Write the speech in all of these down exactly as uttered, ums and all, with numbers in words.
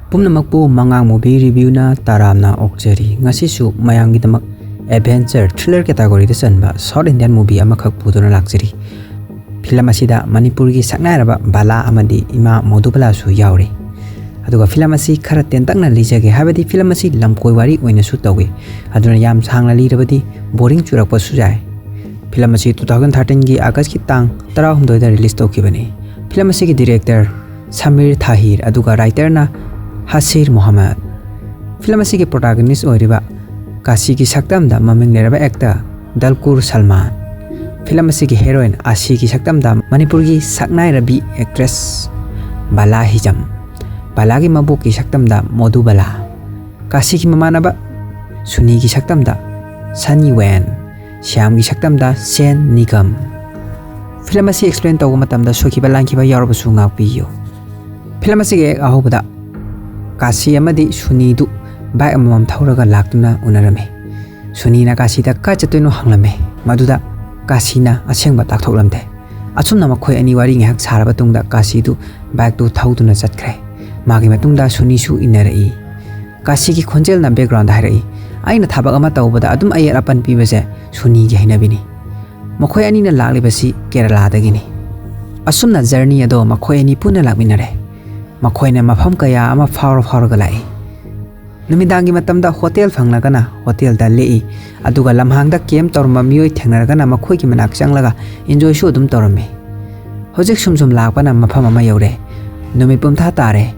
ꯄꯨꯝꯅꯃꯛꯄꯨ ꯃꯉꯥꯡ movie reviewꯅ ꯇꯔꯥꯝꯅ ꯑꯣꯛꯆꯔꯤ꯫ ꯉꯁꯤꯁꯨ ꯃꯌꯥꯝꯒꯤꯗꯃꯛ adventure thriller categoryꯗ ꯆꯟꯕ South Indian movie ꯑꯃꯈꯛ ꯄꯨꯗꯨꯅ ꯂꯥꯛꯆꯔꯤ꯫ ꯐꯤꯂꯝ ꯑꯁꯤꯗ ꯃꯅꯤꯄꯨꯔꯒꯤ ꯁꯛꯅꯥꯏꯔꯕ ꯕꯂꯥ ꯑꯃꯗꯤ ꯏꯃꯥ ꯃꯣꯗꯨꯕꯂꯥꯁꯨ ꯌꯥꯎꯔꯤ꯫ ꯑꯗꯨꯒ ꯐꯤꯂꯝ ꯑꯁꯤ ꯈꯔ ꯇꯦꯟꯇꯛꯅ ꯂꯤꯖꯒꯦ, ꯍꯥꯏꯕꯗꯤ ꯐꯤꯂꯝ ꯑꯁꯤ ꯂꯝꯀꯣꯏ ꯋꯥꯔꯤ ꯑꯣꯏꯅꯁꯨ ꯇꯧꯏ꯫ ꯑꯗꯨꯅ ꯌꯥꯝ ꯁꯥꯡꯅ ꯂꯤꯔꯕꯗꯤ boring ꯆꯨꯔꯛꯄꯁꯨ ꯌꯥꯏ꯫ ꯐꯤꯂꯝ ꯑꯁꯤ two thousand thirteenꯒꯤ Augustꯀꯤ ꯇꯥꯡ ꯇꯔꯥꯍꯨꯝꯗꯣꯏꯗ release ꯇꯧꯈꯤꯕꯅꯤ꯫ ꯐꯤꯂꯝ ꯑꯁꯤꯒꯤ director ꯁꯃꯤꯔ ꯊꯥꯍꯤꯔ, ꯑꯗꯨꯒ writerꯅ ꯍꯁꯤꯔ ꯃꯨꯍꯝꯃꯗ꯫ ꯐꯤꯂꯝ ꯑꯁꯤꯒꯤ protagonist ꯑꯣꯏꯔꯤꯕ ꯀꯥꯁꯤꯒꯤ ꯁꯛꯇꯝꯗ ꯃꯃꯤꯡ ꯂꯩꯔꯕ actor ꯗꯜꯀꯨꯔ ꯁꯜꯃꯥꯟ꯫ ꯐꯤꯂꯝ ꯑꯁꯤꯒꯤ heroine ꯑꯥꯁꯤꯒꯤ ꯁꯛꯇꯝꯗ ꯃꯅꯤꯄꯨꯔꯒꯤ ꯁꯛꯅꯥꯏꯔꯕꯤ actress ꯕꯂꯥ ꯍꯤꯖꯝ꯫ ꯕꯂꯥꯒꯤ ꯃꯕꯣꯛꯀꯤ ꯁꯛꯇꯝꯗ ꯃꯣꯗꯨ ꯕꯂꯥ꯫ ꯀꯥꯁꯤꯒꯤ ꯃꯃꯥꯟꯅꯕ ꯁꯨꯅꯤꯒꯤ ꯁꯛꯇꯝꯗ ꯁꯅꯤ ꯋꯦꯟ꯫ ꯁ꯭ꯌꯥꯝꯒꯤ ꯁꯛꯇꯝꯗ ꯁꯦꯟ ꯅꯤꯒꯝ꯫ ꯐꯤꯂꯝ ꯑꯁꯤ explain ꯇꯧꯕ ꯃꯇꯝꯗ ꯁꯣꯏꯈꯤꯕ ꯂꯥꯟꯈꯤꯕ ꯌꯥꯎꯔꯕꯁꯨ ꯉꯥꯛꯄꯤꯌꯨ꯫ ꯐꯤꯂꯝ ꯑꯁꯤꯒꯤ ꯍꯦꯛ ꯑꯍꯧꯕꯗ ꯀꯥꯁꯤ ꯑꯃꯗꯤ ꯁꯨꯅꯤꯗꯨ bike ꯑꯃꯃꯝ ꯊꯧꯔꯒ ꯂꯥꯛꯇꯨꯅ ꯎꯅꯔꯝꯃꯤ꯫ ꯁꯨꯅꯤꯅ ꯀꯥꯁꯤꯗ "ꯀꯥꯏ ꯆꯠꯇꯣꯏꯅꯣ?" ꯍꯪꯂꯝꯃꯤ꯫ ꯃꯗꯨꯗ ꯀꯥꯁꯤꯅ ꯑꯁꯦꯡꯕ ꯇꯥꯛꯊꯣꯛꯂꯝꯗꯦ꯫ ꯑꯁꯨꯝꯅ ꯃꯈꯣꯏ ꯑꯅꯤ ꯋꯥꯔꯤ ꯉꯥꯏꯍꯥꯛ ꯁꯥꯔꯕ ꯇꯨꯡꯗ ꯀꯥꯁꯤꯗꯨ bikeꯇꯨ ꯊꯧꯗꯨꯅ ꯆꯠꯈ꯭ꯔꯦ꯫ ꯃꯥꯒꯤ ꯃꯇꯨꯡꯗ ꯁꯨꯅꯤꯁꯨ ꯏꯟꯅꯔꯛꯏ꯫ ꯀꯥꯁꯤꯒꯤ ꯈꯣꯟꯖꯦꯜꯅ backgroundꯗ ꯍꯥꯏꯔꯛꯏ, "ꯑꯩꯅ ꯊꯕꯛ ꯑꯃ ꯇꯧꯕꯗ ꯑꯗꯨꯝ ꯑꯌꯦꯠ ꯑꯄꯟ ꯄꯤꯕꯁꯦ ꯁꯨꯅꯤꯒꯤ ꯍꯩꯅꯕꯤꯅꯤ꯫ ꯃꯈꯣꯏ ꯑꯅꯤꯅ ꯂꯥꯛꯂꯤꯕꯁꯤ ꯀꯦꯔꯂꯥꯗꯒꯤꯅꯤ꯫" ꯑꯁꯨꯝꯅ journey ꯑꯗꯣ ꯃꯈꯣꯏ ꯑꯅꯤ ꯄꯨꯟꯅ ꯂꯥꯛꯃꯤꯟꯅꯔꯦ꯫ ꯃꯈꯣꯏꯅ ꯃꯐꯝ ꯀꯌꯥ ꯑꯃ ꯐꯥꯎꯔ ꯐꯥꯎꯔꯒ ꯂꯥꯛꯏ꯫ ꯅꯨꯃꯤꯗꯥꯡꯒꯤ ꯃꯇꯝꯗ hotel ꯐꯪꯂꯒꯅ hotelꯗ ꯂꯦꯛꯏ, ꯑꯗꯨꯒ ꯂꯝꯍꯥꯡꯗ camp ꯇꯧꯔꯝꯕ ꯃꯤꯑꯣꯏ ꯊꯦꯡꯅꯔꯒꯅ ꯃꯈꯣꯏꯒꯤ ꯃꯅꯥꯛ ꯆꯪꯂꯒ enjoyꯁꯨ ꯑꯗꯨꯝ ꯇꯧꯔꯝꯃꯤ꯫ ꯍꯧꯖꯤꯛ ꯁꯨꯝ ꯁꯨꯝ ꯂꯥꯛꯄꯅ ꯃꯐꯝ ꯑꯃ ꯌꯧꯔꯦ꯫ ꯅꯨꯃꯤꯠ ꯄꯨꯝꯊꯥ ꯇꯥꯔꯦ꯫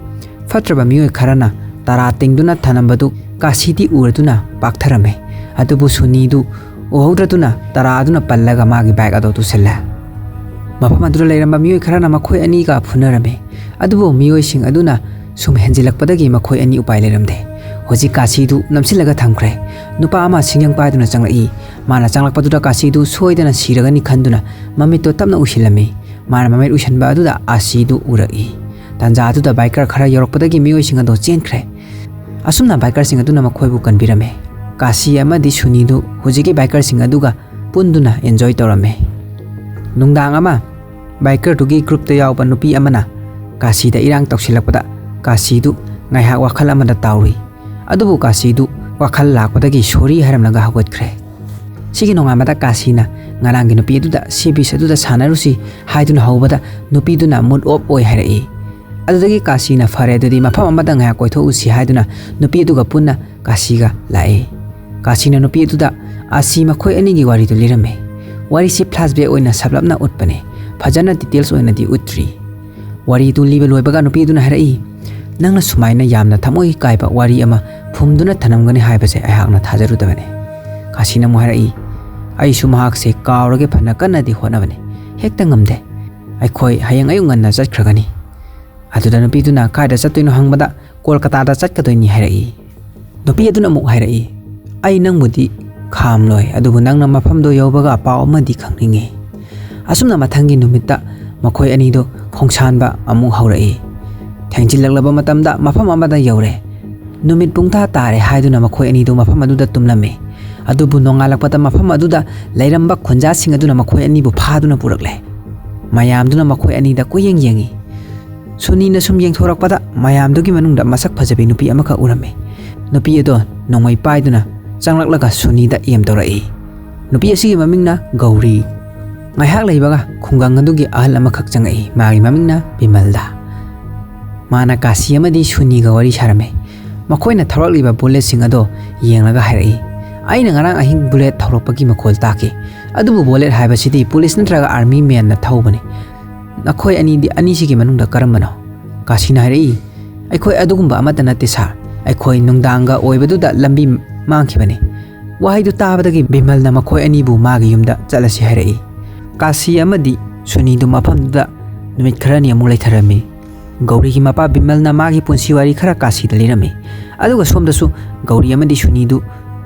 ꯐꯠꯇ꯭ꯔꯕ ꯃꯤꯑꯣꯏ ꯈꯔꯅ ꯇꯔꯥ ꯇꯤꯡꯗꯨꯅ ꯊꯅꯝꯕꯗꯨ ꯀꯥꯁꯤꯗꯤ ꯎꯔꯗꯨꯅ ꯄꯥꯛꯊꯔꯝꯃꯤ꯫ ꯑꯗꯨꯕꯨ ꯁꯨꯅꯤꯗꯨ ꯎꯍꯧꯗ꯭ꯔꯗꯨꯅ ꯇꯔꯥ ꯑꯗꯨꯅ ꯄꯜꯂꯒ ꯃꯥꯒꯤ bike ꯑꯗꯨ ꯇꯨꯁꯤꯜꯂꯦ꯫ ꯃꯐꯝ ꯑꯗꯨꯗ ꯂꯩꯔꯝꯕ ꯃꯤꯑꯣꯏ ꯈꯔꯅ ꯃꯈꯣꯏ ꯑꯅꯤꯒ ꯐꯨꯅꯔꯝꯃꯤ꯫ ꯑꯗꯨꯕꯨ ꯃꯤꯑꯣꯏꯁꯤꯡ ꯑꯗꯨꯅ ꯁꯨꯝ ꯍꯦꯟꯖꯤꯜꯂꯛꯄꯗꯒꯤ ꯃꯈꯣꯏ ꯑꯅꯤ ꯎꯄꯥꯏ ꯂꯩꯔꯝꯗꯦ꯫ ꯍꯧꯖꯤꯛ ꯀꯥꯁꯤꯗꯨ ꯅꯝꯁꯤꯜꯂꯒ ꯊꯝꯈ꯭ꯔꯦ꯫ ꯅꯨꯄꯥ ꯑꯃ ꯁꯤꯡꯖꯪ ꯄꯥꯏꯗꯨꯅ ꯆꯪꯂꯛꯏ꯫ ꯃꯥꯅ ꯆꯪꯂꯛꯄꯗꯨꯗ ꯀꯥꯁꯤꯗꯨ ꯁꯣꯏꯗꯅ ꯁꯤꯔꯒꯅꯤ ꯈꯟꯗꯨꯅ ꯃꯃꯤꯠꯇꯣ ꯇꯞꯅ ꯎꯏꯁꯤꯜꯂꯝꯃꯤ꯫ ꯃꯥꯅ ꯃꯃꯤꯠ ꯎꯏꯁꯤꯟꯕ ꯑꯗꯨꯗ ꯑꯥꯁꯤꯗꯨ ꯎꯔꯛꯏ꯫ ꯇꯥꯟꯖꯥ ꯑꯗꯨꯗ biker ꯈꯔ ꯌꯧꯔꯛꯄꯗꯒꯤ ꯃꯤꯑꯣꯏꯁꯤꯡ ꯑꯗꯨ ꯆꯦꯟꯈ꯭ꯔꯦ꯫ ꯑꯁꯨꯝꯅ bikerꯁꯤꯡ ꯑꯗꯨꯅ ꯃꯈꯣꯏꯕꯨ ꯀꯟꯕꯤꯔꯝꯃꯤ꯫ ꯀꯥꯁꯤ ꯑꯃꯗꯤ ꯁꯨꯅꯤꯗꯨ ꯍꯧꯖꯤꯛꯀꯤ bikerꯁꯤꯡ ꯑꯗꯨꯒ ꯄꯨꯟꯗꯨꯅ enjoy ꯇꯧꯔꯝꯃꯤ꯫ ꯅꯨꯡꯗꯥꯡ ꯑꯃ bikerꯗꯨꯒꯤ groupꯇ ꯌꯥꯎꯕ ꯅꯨꯄꯤ ꯑꯃꯅ ꯀꯥꯁꯤꯗ ꯏꯔꯥꯡ ꯇꯧꯁꯤꯜꯂꯛꯄꯗ ꯀꯥꯁꯤꯗꯨ ꯉꯥꯏꯍꯥꯛ ꯋꯥꯈꯜ ꯑꯃꯗ ꯇꯥꯎꯔꯨꯏ꯫ ꯑꯗꯨꯕꯨ ꯀꯥꯁꯤꯗꯨ ꯋꯥꯈꯜ ꯂꯥꯛꯄꯗꯒꯤ "ꯁꯣꯔꯤ" ꯍꯥꯏꯔꯝꯂꯒ ꯍꯧꯒꯠꯈ꯭ꯔꯦ꯫ ꯁꯤꯒꯤ ꯅꯣꯡꯉꯥꯟꯕꯗ ꯀꯥꯁꯤꯅ ꯉꯔꯥꯡꯒꯤ ꯅꯨꯄꯤ ꯑꯗꯨꯗ "ꯁꯤ ꯕꯤꯆ ꯑꯗꯨꯗ ꯁꯥꯟꯅꯔꯨꯁꯤ" ꯍꯥꯏꯗꯨꯅ ꯍꯧꯕꯗ, ꯅꯨꯄꯤꯗꯨꯅ "ꯃꯨꯗ ꯑꯣꯐ ꯑꯣꯏ" ꯍꯥꯏꯔꯛꯏ꯫ ꯑꯗꯨꯗꯒꯤ ꯀꯥꯁꯤꯅ "ꯐꯔꯦ, ꯑꯗꯨꯗꯤ ꯃꯐꯝ ꯑꯃꯗ ꯉꯥꯏꯍꯥꯛ ꯀꯣꯏꯊꯣꯛꯎꯁꯤ" ꯍꯥꯏꯗꯨꯅ ꯅꯨꯄꯤ ꯑꯗꯨꯒ ꯄꯨꯟꯅ ꯀꯥꯁꯤꯒ ꯂꯥꯛꯏ꯫ ꯀꯥꯁꯤꯅ ꯅꯨꯄꯤ ꯑꯗꯨꯗ ꯑꯁꯤ ꯃꯈꯣꯏ ꯑꯅꯤꯒꯤ ꯋꯥꯔꯤꯗꯨ ꯂꯤꯔꯝꯃꯤ꯫ ꯋꯥꯔꯤꯁꯤ ꯐ꯭ꯂꯥꯁꯕꯦꯛ ꯑꯣꯏꯅ ꯁꯞꯂꯞꯅ ꯎꯠꯄꯅꯤ, ꯐꯖꯅ ꯗꯤꯇꯦꯜꯁ ꯑꯣꯏꯅꯗꯤ ꯎꯠꯇ꯭ꯔꯤ꯫ ꯋꯥꯔꯤꯗꯨ ꯂꯤꯕ ꯂꯣꯏꯕꯒ ꯅꯨꯄꯤ ꯑꯗꯨꯅ ꯍꯥꯏꯔꯛꯏ, "ꯅꯪꯅ ꯁꯨꯃꯥꯏꯅ ꯌꯥꯝꯅ ꯊꯃꯣꯏ ꯀꯥꯏꯕ ꯋꯥꯔꯤ ꯑꯃ ꯐꯨꯝꯗꯨꯅ ꯊꯅꯝꯒꯅꯤ ꯍꯥꯏꯕꯁꯦ ꯑꯩꯍꯥꯛꯅ ꯊꯥꯖꯔꯨꯗꯕꯅꯤ"꯫ ꯀꯥꯁꯤꯅ ꯑꯃꯨꯛ ꯍꯥꯏꯔꯛꯏ, "ꯑꯩꯁꯨ ꯃꯍꯥꯛꯁꯦ ꯀꯥꯎꯔꯒꯦ ꯐꯅ ꯀꯟꯅꯗꯤ ꯍꯣꯠꯅꯕꯅꯤ, ꯍꯦꯛꯇ ꯉꯝꯗꯦ꯫ ꯑꯩꯈꯣꯏ ꯍꯌꯦꯡ ꯑꯌꯨꯛ ꯉꯟꯅ ꯆꯠꯈ꯭ꯔꯒꯅꯤ"꯫ ꯑꯗꯨꯗ ꯅꯨꯄꯤꯗꯨꯅ ꯀꯥꯏꯗ ꯆꯠꯇꯣꯏꯅꯣ ꯍꯪꯕꯗ, "ꯀꯣꯜꯀꯇꯥꯗ ꯆꯠꯀꯗꯣꯏꯅꯤ" ꯍꯥꯏꯔꯛꯏ꯫ ꯅꯨꯄꯤ ꯑꯗꯨꯅ ꯑꯃꯨꯛ ꯍꯥꯏꯔꯛꯏ, "ꯑꯩ ꯅꯪꯕꯨꯗꯤ ꯈꯥꯝꯂꯣꯏ, ꯑꯗꯨꯕꯨ ꯅꯪꯅ ꯃꯐꯝꯗꯣ ꯌꯧꯕꯒ ꯄꯥꯎ ꯑꯃꯗꯤ ꯈꯪꯅꯤꯡꯉꯤ"꯫ ꯑꯁꯨꯝꯅ ꯃꯊꯪꯒꯤ ꯅꯨꯃꯤꯠꯇ ꯃꯈꯣꯏ ꯑꯅꯤꯗꯨ ꯈꯣꯡꯁꯥꯟꯕ ꯑꯃꯨꯛ ꯍꯧꯔꯛꯏ꯫ ꯊꯦꯡꯖꯤꯜꯂꯛꯂꯕ ꯃꯇꯝꯗ ꯃꯐꯝ ꯑꯃꯗ ꯌꯧꯔꯦ꯫ ꯅꯨꯃꯤꯠ ꯄꯨꯡꯊꯥ ꯇꯥꯔꯦ ꯍꯥꯏꯗꯨꯅ ꯃꯈꯣꯏ ꯑꯅꯤꯗꯨ ꯃꯐꯝ ꯑꯗꯨꯗ ꯇꯨꯝꯂꯝꯃꯤ꯫ ꯑꯗꯨꯕꯨ ꯅꯣꯡꯉꯥꯜꯂꯛꯄꯗ ꯃꯐꯝ ꯑꯗꯨꯗ ꯂꯩꯔꯝꯕ ꯈꯨꯟꯖꯥꯁꯤꯡ ꯑꯗꯨꯅ ꯃꯈꯣꯏ ꯑꯅꯤꯕꯨ ꯐꯥꯗꯨꯅ ꯄꯨꯔꯛꯂꯦ꯫ ꯃꯌꯥꯝꯗꯨꯅ ꯃꯈꯣꯏ ꯑꯅꯤꯗ ꯀꯣꯏꯌꯦꯡ ꯌꯦꯡꯉꯤ꯫ ꯁꯨꯅꯤꯅ ꯁꯨꯝ ꯌꯦꯡꯊꯣꯔꯛꯄꯗ ꯃꯌꯥꯝꯗꯨꯒꯤ ꯃꯅꯨꯡꯗ ꯃꯁꯛ ꯐꯖꯕꯤ ꯅꯨꯄꯤ ꯑꯃꯈꯛ ꯎꯔꯝꯃꯤ꯫ ꯅꯨꯄꯤ ꯑꯗꯣ ꯅꯣꯡꯃꯩ ꯄꯥꯏꯗꯨꯅ ꯆꯪꯂꯛꯂꯒ ꯁꯨꯅꯤꯗ ꯑꯦꯝ ꯇꯧꯔꯛꯏ꯫ ꯅꯨꯄꯤ ꯑꯁꯤꯒꯤ ꯃꯃꯤꯡꯅ ꯒꯧꯔꯤ꯫ ꯉꯥꯏꯍꯥꯛ ꯂꯩꯕꯒ ꯈꯨꯡꯒꯪ ꯑꯗꯨꯒꯤ ꯑꯍꯜ ꯑꯃꯈꯛ ꯆꯪꯉꯛꯏ꯫ ꯃꯥꯒꯤ ꯃꯃꯤꯡꯅ ꯕꯤꯃꯜꯗꯥ꯫ ꯃꯥꯅ ꯀꯥꯁꯤ ꯑꯃꯗꯤ ꯁꯨꯅꯤꯒ ꯋꯥꯔꯤ ꯁꯥꯔꯝꯃꯤ꯫ ꯃꯈꯣꯏꯅ ꯊꯧꯔꯛꯂꯤꯕ ꯕꯨꯂꯦꯠꯁꯤꯡ ꯑꯗꯣ ꯌꯦꯡꯂꯒ ꯍꯥꯏꯔꯛꯏ, "ꯑꯩꯅ ꯉꯔꯥꯡ ꯑꯍꯤꯡ ꯕꯨꯂꯦꯠ ꯊꯧꯔꯛꯄꯒꯤ ꯃꯈꯣꯜ ꯇꯥꯈꯤ꯫ ꯑꯗꯨꯕꯨ ꯕꯨꯂꯦꯠ ꯍꯥꯏꯕꯁꯤꯗꯤ ꯄꯨꯂꯤꯁ ꯅꯠꯇ꯭ꯔꯒ ꯑꯥꯔꯃꯤ ꯃꯦꯟꯅ ꯊꯧꯕꯅꯤ꯫ ꯅꯈꯣꯏ ꯑꯅꯤꯗꯤ, ꯑꯅꯤꯁꯤꯒꯤ ꯃꯅꯨꯡꯗ ꯀꯔꯝꯕꯅꯣ?" ꯀꯥꯁꯤꯅ ꯍꯥꯏꯔꯛꯏ, "ꯑꯩꯈꯣꯏ ꯑꯗꯨꯒꯨꯝꯕ ꯑꯃꯠꯇ ꯅꯠꯇꯦ ꯁꯥꯔ꯫ ꯑꯩꯈꯣꯏ ꯅꯨꯡꯗꯥꯡꯒ ꯑꯣꯏꯕꯗꯨꯗ ꯂꯝꯕꯤ ꯃꯥꯡꯈꯤꯕꯅꯤ"꯫ ꯋꯥꯍꯩꯗꯨ ꯇꯥꯕꯗꯒꯤ ꯕꯤꯃꯜꯅ ꯃꯈꯣꯏ ꯑꯅꯤꯕꯨ ꯃꯥꯒꯤ ꯌꯨꯝꯗ ꯆꯠꯂꯁꯤ ꯍꯥꯏꯔꯛꯏ꯫ ꯀꯥꯁꯤ ꯑꯃꯗꯤ ꯁꯨꯅꯤꯗꯨ ꯃꯐꯝꯗꯨꯗ ꯅꯨꯃꯤꯠ ꯈꯔꯅꯤ ꯑꯃꯨꯛ ꯂꯩꯊꯔꯝꯃꯤ꯫ ꯒꯧꯔꯤꯒꯤ ꯃꯄꯥ ꯕꯤꯃꯜꯅ ꯃꯥꯒꯤ ꯄꯨꯟꯁꯤ ꯋꯥꯔꯤ ꯈꯔ ꯀꯥꯁꯤꯗ ꯂꯤꯔꯝꯃꯤ꯫ ꯑꯗꯨꯒ ꯁꯣꯝꯗꯁꯨ ꯒꯧꯔꯤ ꯑꯃꯗꯤ ꯁꯨꯅꯤꯗꯨ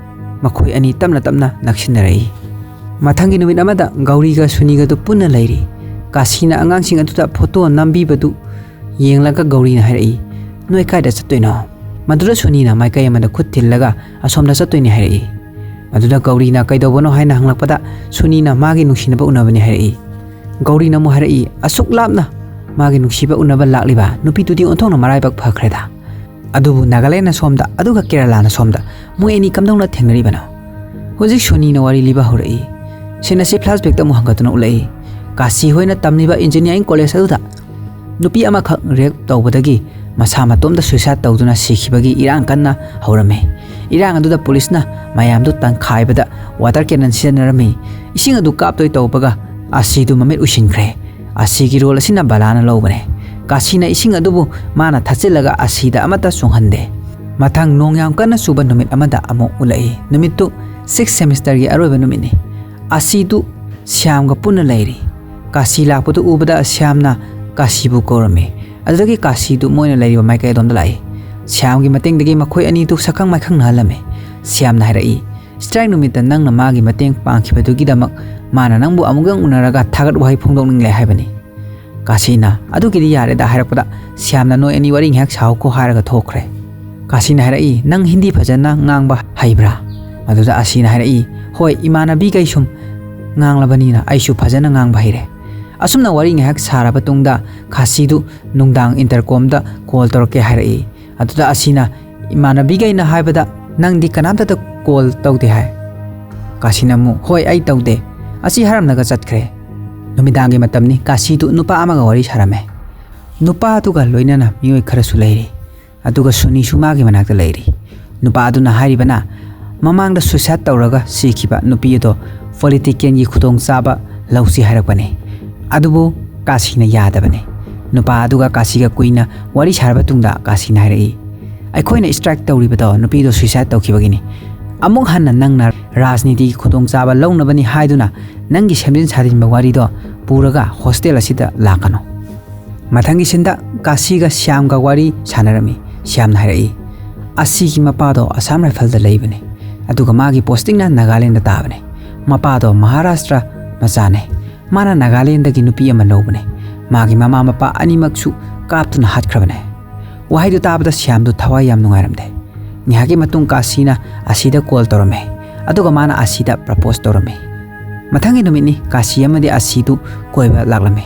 ꯃꯈꯣꯏ ꯑꯅꯤ ꯇꯞꯅ ꯇꯞꯅ ꯅꯛꯁꯤꯟꯅꯔꯛꯏ꯫ ꯃꯊꯪꯒꯤ ꯅꯨꯃꯤꯠ ꯑꯃꯗ ꯒꯧꯔꯤꯒ ꯁꯨꯅꯤꯒꯗꯨ ꯄꯨꯟꯅ ꯂꯩꯔꯤ꯫ ꯀꯥꯁꯤꯅ ꯑꯉꯥꯡꯁꯤꯡ ꯑꯗꯨꯗ ꯐꯣꯇꯣ ꯅꯝꯕꯤꯕꯗꯨ ꯌꯦꯡꯂꯒ ꯒꯧꯔꯤꯅ ꯍꯥꯏꯔꯛꯏ, "ꯅꯣꯏ ꯀꯥꯏꯗ ꯆꯠꯇꯣꯏꯅꯣ?" ꯃꯗꯨꯗ ꯁꯨꯅꯤꯅ ꯃꯥꯏꯀꯩ ꯑꯃꯗ ꯈꯨꯠ ꯊꯤꯜꯂꯒ, "ꯑꯁꯣꯝꯗ ꯆꯠꯇꯣꯏꯅꯤ" ꯍꯥꯏꯔꯛꯏ꯫ ꯃꯗꯨꯗ ꯒꯧꯔꯤꯅ ꯀꯩꯗꯧꯕꯅꯣ ꯍꯥꯏꯅ ꯍꯪꯂꯛꯄꯗ, ꯁꯨꯅꯤꯅ ꯃꯥꯒꯤ ꯅꯨꯡꯁꯤꯅꯕ ꯎꯅꯕꯅꯤ ꯍꯥꯏꯔꯛꯏ꯫ ꯒꯧꯔꯤꯅ ꯑꯃꯨꯛ ꯍꯥꯏꯔꯛꯏ, "ꯑꯁꯨꯛ ꯂꯥꯞꯅ ꯃꯥꯒꯤ ꯅꯨꯡꯁꯤꯕ ꯎꯅꯕ ꯂꯥꯛꯂꯤꯕ ꯅꯨꯄꯤꯗꯨꯗꯤ ꯑꯣꯟꯊꯣꯛꯅ ꯃꯔꯥꯏꯕꯛ ꯐꯈ꯭ꯔꯦꯗ"꯫ ꯑꯗꯨꯕꯨ ꯅꯥꯒꯥꯂꯦꯟꯅ ꯁꯣꯝꯗ, ꯑꯗꯨꯒ ꯀꯦꯔꯂꯥꯅ ꯁꯣꯝꯗ, ꯃꯣꯏ ꯑꯅꯤ ꯀꯝꯗꯧꯅ ꯊꯦꯡꯅꯔꯤꯕꯅꯣ? ꯍꯧꯖꯤꯛ ꯁꯨꯅꯤꯅ ꯋꯥꯔꯤ ꯂꯤꯕ ꯍꯧꯔꯛꯏ꯫ ꯁꯤꯟ ꯑꯁꯤ flashbackꯇ ꯑꯃꯨꯛ ꯍꯟꯒꯠꯇꯨꯅ ꯎꯠꯂꯛꯏ꯫ ꯀꯥꯁꯤ ꯍꯣꯏꯅ ꯇꯝꯂꯤꯕ engineering college ꯑꯗꯨꯗ ꯅꯨꯄꯤ ꯑꯃꯈꯛ rape ꯇꯧꯕꯗꯒꯤ ꯃꯁꯥ ꯃꯇꯣꯝꯇ suicide ꯇꯧꯗꯨꯅ ꯁꯤꯈꯤꯕꯒꯤ ꯏꯔꯥꯡ ꯀꯟꯅ ꯍꯧꯔꯝꯃꯤ꯫ ꯏꯔꯥꯡ ꯑꯗꯨꯗ ꯄꯨꯂꯤꯁꯅ ꯃꯌꯥꯝꯗꯨ ꯇꯪꯈꯥꯏꯕꯗ water cannon ꯁꯤꯖꯤꯟꯅꯔꯝꯃꯤ꯫ ꯏꯁꯤꯡ ꯑꯗꯨ ꯀꯥꯞꯇꯣꯏ ꯇꯧꯕꯒ ꯑꯁꯤꯗꯨ ꯃꯃꯤꯠ ꯎꯏꯁꯤꯟꯈ꯭ꯔꯦ꯫ ꯑꯁꯤꯒꯤ role ꯑꯁꯤꯅ ꯕꯂꯥꯅ ꯂꯧꯕꯅꯦ꯫ ꯀꯥꯁꯤꯅ ꯏꯁꯤꯡ ꯑꯗꯨꯕꯨ ꯃꯥꯅ ꯊꯠꯆꯤꯜꯂꯒ ꯑꯁꯤꯗ ꯑꯃꯠꯇ ꯆꯣꯡꯍꯟꯗꯦ꯫ ꯃꯊꯪ ꯅꯣꯡ ꯌꯥꯝ ꯀꯟꯅ ꯆꯨꯕ ꯅꯨꯃꯤꯠ ꯑꯃꯗ ꯑꯃꯨꯛ ꯎꯠꯂꯛꯏ꯫ ꯅꯨꯃꯤꯠꯇꯨ sixth semesterꯒꯤ ꯑꯔꯣꯏꯕ ꯅꯨꯃꯤꯠꯅꯤ꯫ ꯑꯁꯤꯗꯨ ꯁ꯭ꯌꯥꯝꯒ ꯄꯨꯟꯅ ꯂꯩꯔꯤ꯫ ꯀꯥꯁꯤ ꯂꯥꯛꯄꯗꯨ ꯎꯕꯗ ꯁ꯭ꯌꯥꯝꯅ ꯀꯥꯁꯤꯕꯨ ꯀꯧꯔꯝꯃꯤ꯫ ꯑꯗꯨꯗꯒꯤ ꯀꯥꯁꯤꯗꯨ ꯃꯣꯏꯅ ꯂꯩꯔꯤꯕ ꯃꯥꯏꯀꯩ ꯑꯗꯣꯝꯗ ꯂꯥꯛꯏ꯫ ꯁ꯭ꯌꯥꯝꯒꯤ ꯃꯇꯦꯡꯗꯒꯤ ꯃꯈꯣꯏ ꯑꯅꯤꯗꯨ ꯁꯛꯈꯪ ꯃꯥꯏꯈꯪꯅꯍꯜꯂꯝꯃꯤ꯫ ꯁ꯭ꯌꯥꯝꯅ ꯍꯥꯏꯔꯛꯏ, "Strike ꯅꯨꯃꯤꯠꯇ ꯅꯪꯅ ꯃꯥꯒꯤ ꯃꯇꯦꯡ ꯄꯥꯡꯈꯤꯕꯗꯨꯒꯤꯗꯃꯛ ꯃꯥꯅ ꯅꯪꯕꯨ ꯑꯃꯨꯛꯇꯪ ꯎꯅꯔꯒ ꯊꯥꯒꯠ ꯋꯥꯍꯩ ꯐꯣꯡꯗꯣꯛꯅꯤꯡꯂꯦ ꯍꯥꯏꯕꯅꯤ꯫" ꯀꯥꯁꯤꯅ, "ꯑꯗꯨꯒꯤꯗꯤ ꯌꯥꯔꯦꯗ" ꯍꯥꯏꯔꯛꯄꯗ ꯁ꯭ꯌꯥꯝꯅ, "ꯅꯣꯏ ꯑꯅꯤ ꯋꯥꯔꯤ ꯉꯥꯏꯍꯥꯛ ꯁꯥꯎꯀꯣ" ꯍꯥꯏꯔꯒ ꯊꯣꯛꯈ꯭ꯔꯦ꯫ ꯀꯥꯁꯤꯅ ꯍꯥꯏꯔꯛꯏ, "ꯅꯪ ꯍꯤꯟꯗꯤ ꯐꯖꯅ ꯉꯥꯡꯕ ꯍꯩꯕ꯭ꯔꯥ?" ꯃꯗꯨꯗ ꯑꯁꯤꯅ ꯍꯥꯏꯔꯛꯏ, "ꯍꯣꯏ, ꯏꯃꯥꯟꯅꯕꯤꯈꯩ ꯁꯨꯝ ꯉꯥꯡꯂꯕꯅꯤꯅ ꯑꯩꯁꯨ ꯐꯖꯅ ꯉꯥꯡꯕ ꯍꯩꯔꯦ꯫" ꯑꯁꯨꯝꯅ ꯋꯥꯔꯤ ꯉꯥꯏꯍꯥꯛ ꯁꯥꯔꯕ ꯇꯨꯡꯗ ꯀꯥꯁꯤꯗꯨ ꯅꯨꯡꯗꯥꯡ intercomꯗ call ꯇꯧꯔꯛꯀꯦ ꯍꯥꯏꯔꯛꯏ꯫ ꯑꯗꯨꯗ ꯑꯁꯤꯅ, "ꯏꯃꯥꯟꯅꯕꯤꯈꯩꯅ ꯍꯥꯏꯕꯗ ꯅꯪꯗꯤ ꯀꯅꯥꯝꯇꯗ call ꯇꯧꯗꯦ ꯍꯥꯏ?" ꯀꯥꯁꯤꯅ ꯑꯃꯨꯛ, "ꯍꯣꯏ, ꯑꯩ ꯇꯧꯗꯦ꯫" ꯑꯁꯤ ꯍꯥꯏꯔꯝꯂꯒ ꯆꯠꯈ꯭ꯔꯦ꯫ ꯅꯨꯃꯤꯗꯥꯡꯒꯤ ꯃꯇꯝꯅꯤ꯫ ꯀꯥꯁꯤꯗꯨ ꯅꯨꯄꯥ ꯑꯃꯒ ꯋꯥꯔꯤ ꯁꯥꯔꯝꯃꯦ꯫ ꯅꯨꯄꯥ ꯑꯗꯨꯒ ꯂꯣꯏꯅꯅ ꯃꯤꯑꯣꯏ ꯈꯔꯁꯨ ꯂꯩꯔꯤ꯫ ꯑꯗꯨꯒ ꯁꯨꯅꯤꯁꯨ ꯃꯥꯒꯤ ꯃꯅꯥꯛꯇ ꯂꯩꯔꯤ꯫ ꯅꯨꯄꯥ ꯑꯗꯨꯅ ꯍꯥꯏꯔꯤꯕꯅ ꯃꯃꯥꯡꯗ suicide ꯇꯧꯔꯒ ꯁꯤꯈꯤꯕ ꯅꯨꯄꯤ ꯑꯗꯣ politicalꯒꯤ ꯈꯨꯗꯣꯡꯆꯥꯕ ꯂꯧꯁꯤ ꯍꯥꯏꯔꯛꯄꯅꯤ꯫ ꯑꯗꯨꯕꯨ ꯀꯥꯁꯤꯅ ꯌꯥꯗꯕꯅꯤ꯫ ꯅꯨꯄꯥ ꯑꯗꯨꯒ ꯀꯥꯁꯤꯒ ꯀꯨꯏꯅ ꯋꯥꯔꯤ ꯁꯥꯔꯕ ꯇꯨꯡꯗ ꯀꯥꯁꯤꯅ ꯍꯥꯏꯔꯛꯏ, "ꯑꯩꯈꯣꯏꯅ strike ꯇꯧꯔꯤꯕꯗꯣ ꯅꯨꯄꯤꯗꯣ suicide ꯇꯧꯈꯤꯕꯒꯤꯅꯤ꯫ ꯑꯃꯨꯛ ꯍꯟꯅ ꯅꯪꯅ ꯔꯥꯖꯅꯤꯇꯤꯒꯤ ꯈꯨꯗꯣꯡꯆꯥꯕ ꯂꯧꯅꯕꯅꯤ ꯍꯥꯏꯗꯨꯅ ꯅꯪꯒꯤ ꯁꯦꯝꯖꯤꯟ ꯁꯥꯖꯤꯟꯕ ꯋꯥꯔꯤꯗꯣ ꯄꯨꯔꯒ hostel ꯑꯁꯤꯗ ꯂꯥꯛꯀꯅꯨ꯫" ꯃꯊꯪꯒꯤ ꯁꯤꯟꯗ ꯀꯥꯁꯤꯒ ꯁ꯭ꯌꯥꯝꯒ ꯋꯥꯔꯤ ꯁꯥꯟꯅꯔꯝꯃꯤ꯫ ꯁ꯭ꯌꯥꯝꯅ ꯍꯥꯏꯔꯛꯏ, "ꯑꯁꯤꯒꯤ ꯃꯄꯥꯗꯣ ꯑꯁꯥꯝ ꯔꯥꯏꯐꯜꯗ ꯂꯩꯕꯅꯤ, ꯑꯗꯨꯒ ꯃꯥꯒꯤ postingꯅ ꯅꯥꯒꯥꯂꯦꯟꯗ ꯇꯥꯕꯅꯤ꯫ ꯃꯄꯥꯗꯣ ꯃꯍꯥꯔꯥꯁꯇ꯭ꯔ ꯃꯆꯥꯅꯤ꯫ ꯃꯥꯅ ꯅꯥꯒꯥꯂꯦꯟꯗꯒꯤ ꯅꯨꯄꯤ ꯑꯃ ꯂꯧꯕꯅꯤ꯫ ꯃꯥꯒꯤ ꯃꯃꯥ ꯃꯄꯥ ꯑꯅꯤꯃꯛꯁꯨ ꯀꯥꯞꯇꯨꯅ ꯍꯥꯠꯈ꯭ꯔꯕꯅꯤ꯫" ꯋꯥꯍꯩꯗꯨ ꯇꯥꯕꯗ ꯁ꯭ꯌꯥꯝꯗꯨ ꯊꯋꯥꯏ ꯌꯥꯝ ꯅꯨꯡꯉꯥꯏꯔꯝꯗꯦ꯫ ꯉꯥꯏꯍꯥꯛꯀꯤ ꯃꯇꯨꯡ ꯀꯥꯁꯤꯅ ꯑꯁꯤꯗ call ꯇꯧꯔꯝꯃꯦ, ꯑꯗꯨꯒ ꯃꯥꯅ ꯑꯁꯤꯗ propose ꯇꯧꯔꯝꯃꯤ꯫ ꯃꯊꯪꯒꯤ ꯅꯨꯃꯤꯠꯅꯤ꯫ ꯀꯥꯁꯤ ꯑꯃꯗꯤ ꯑꯁꯤꯗꯨ ꯀꯣꯏꯕ ꯂꯥꯛꯂꯝꯃꯤ꯫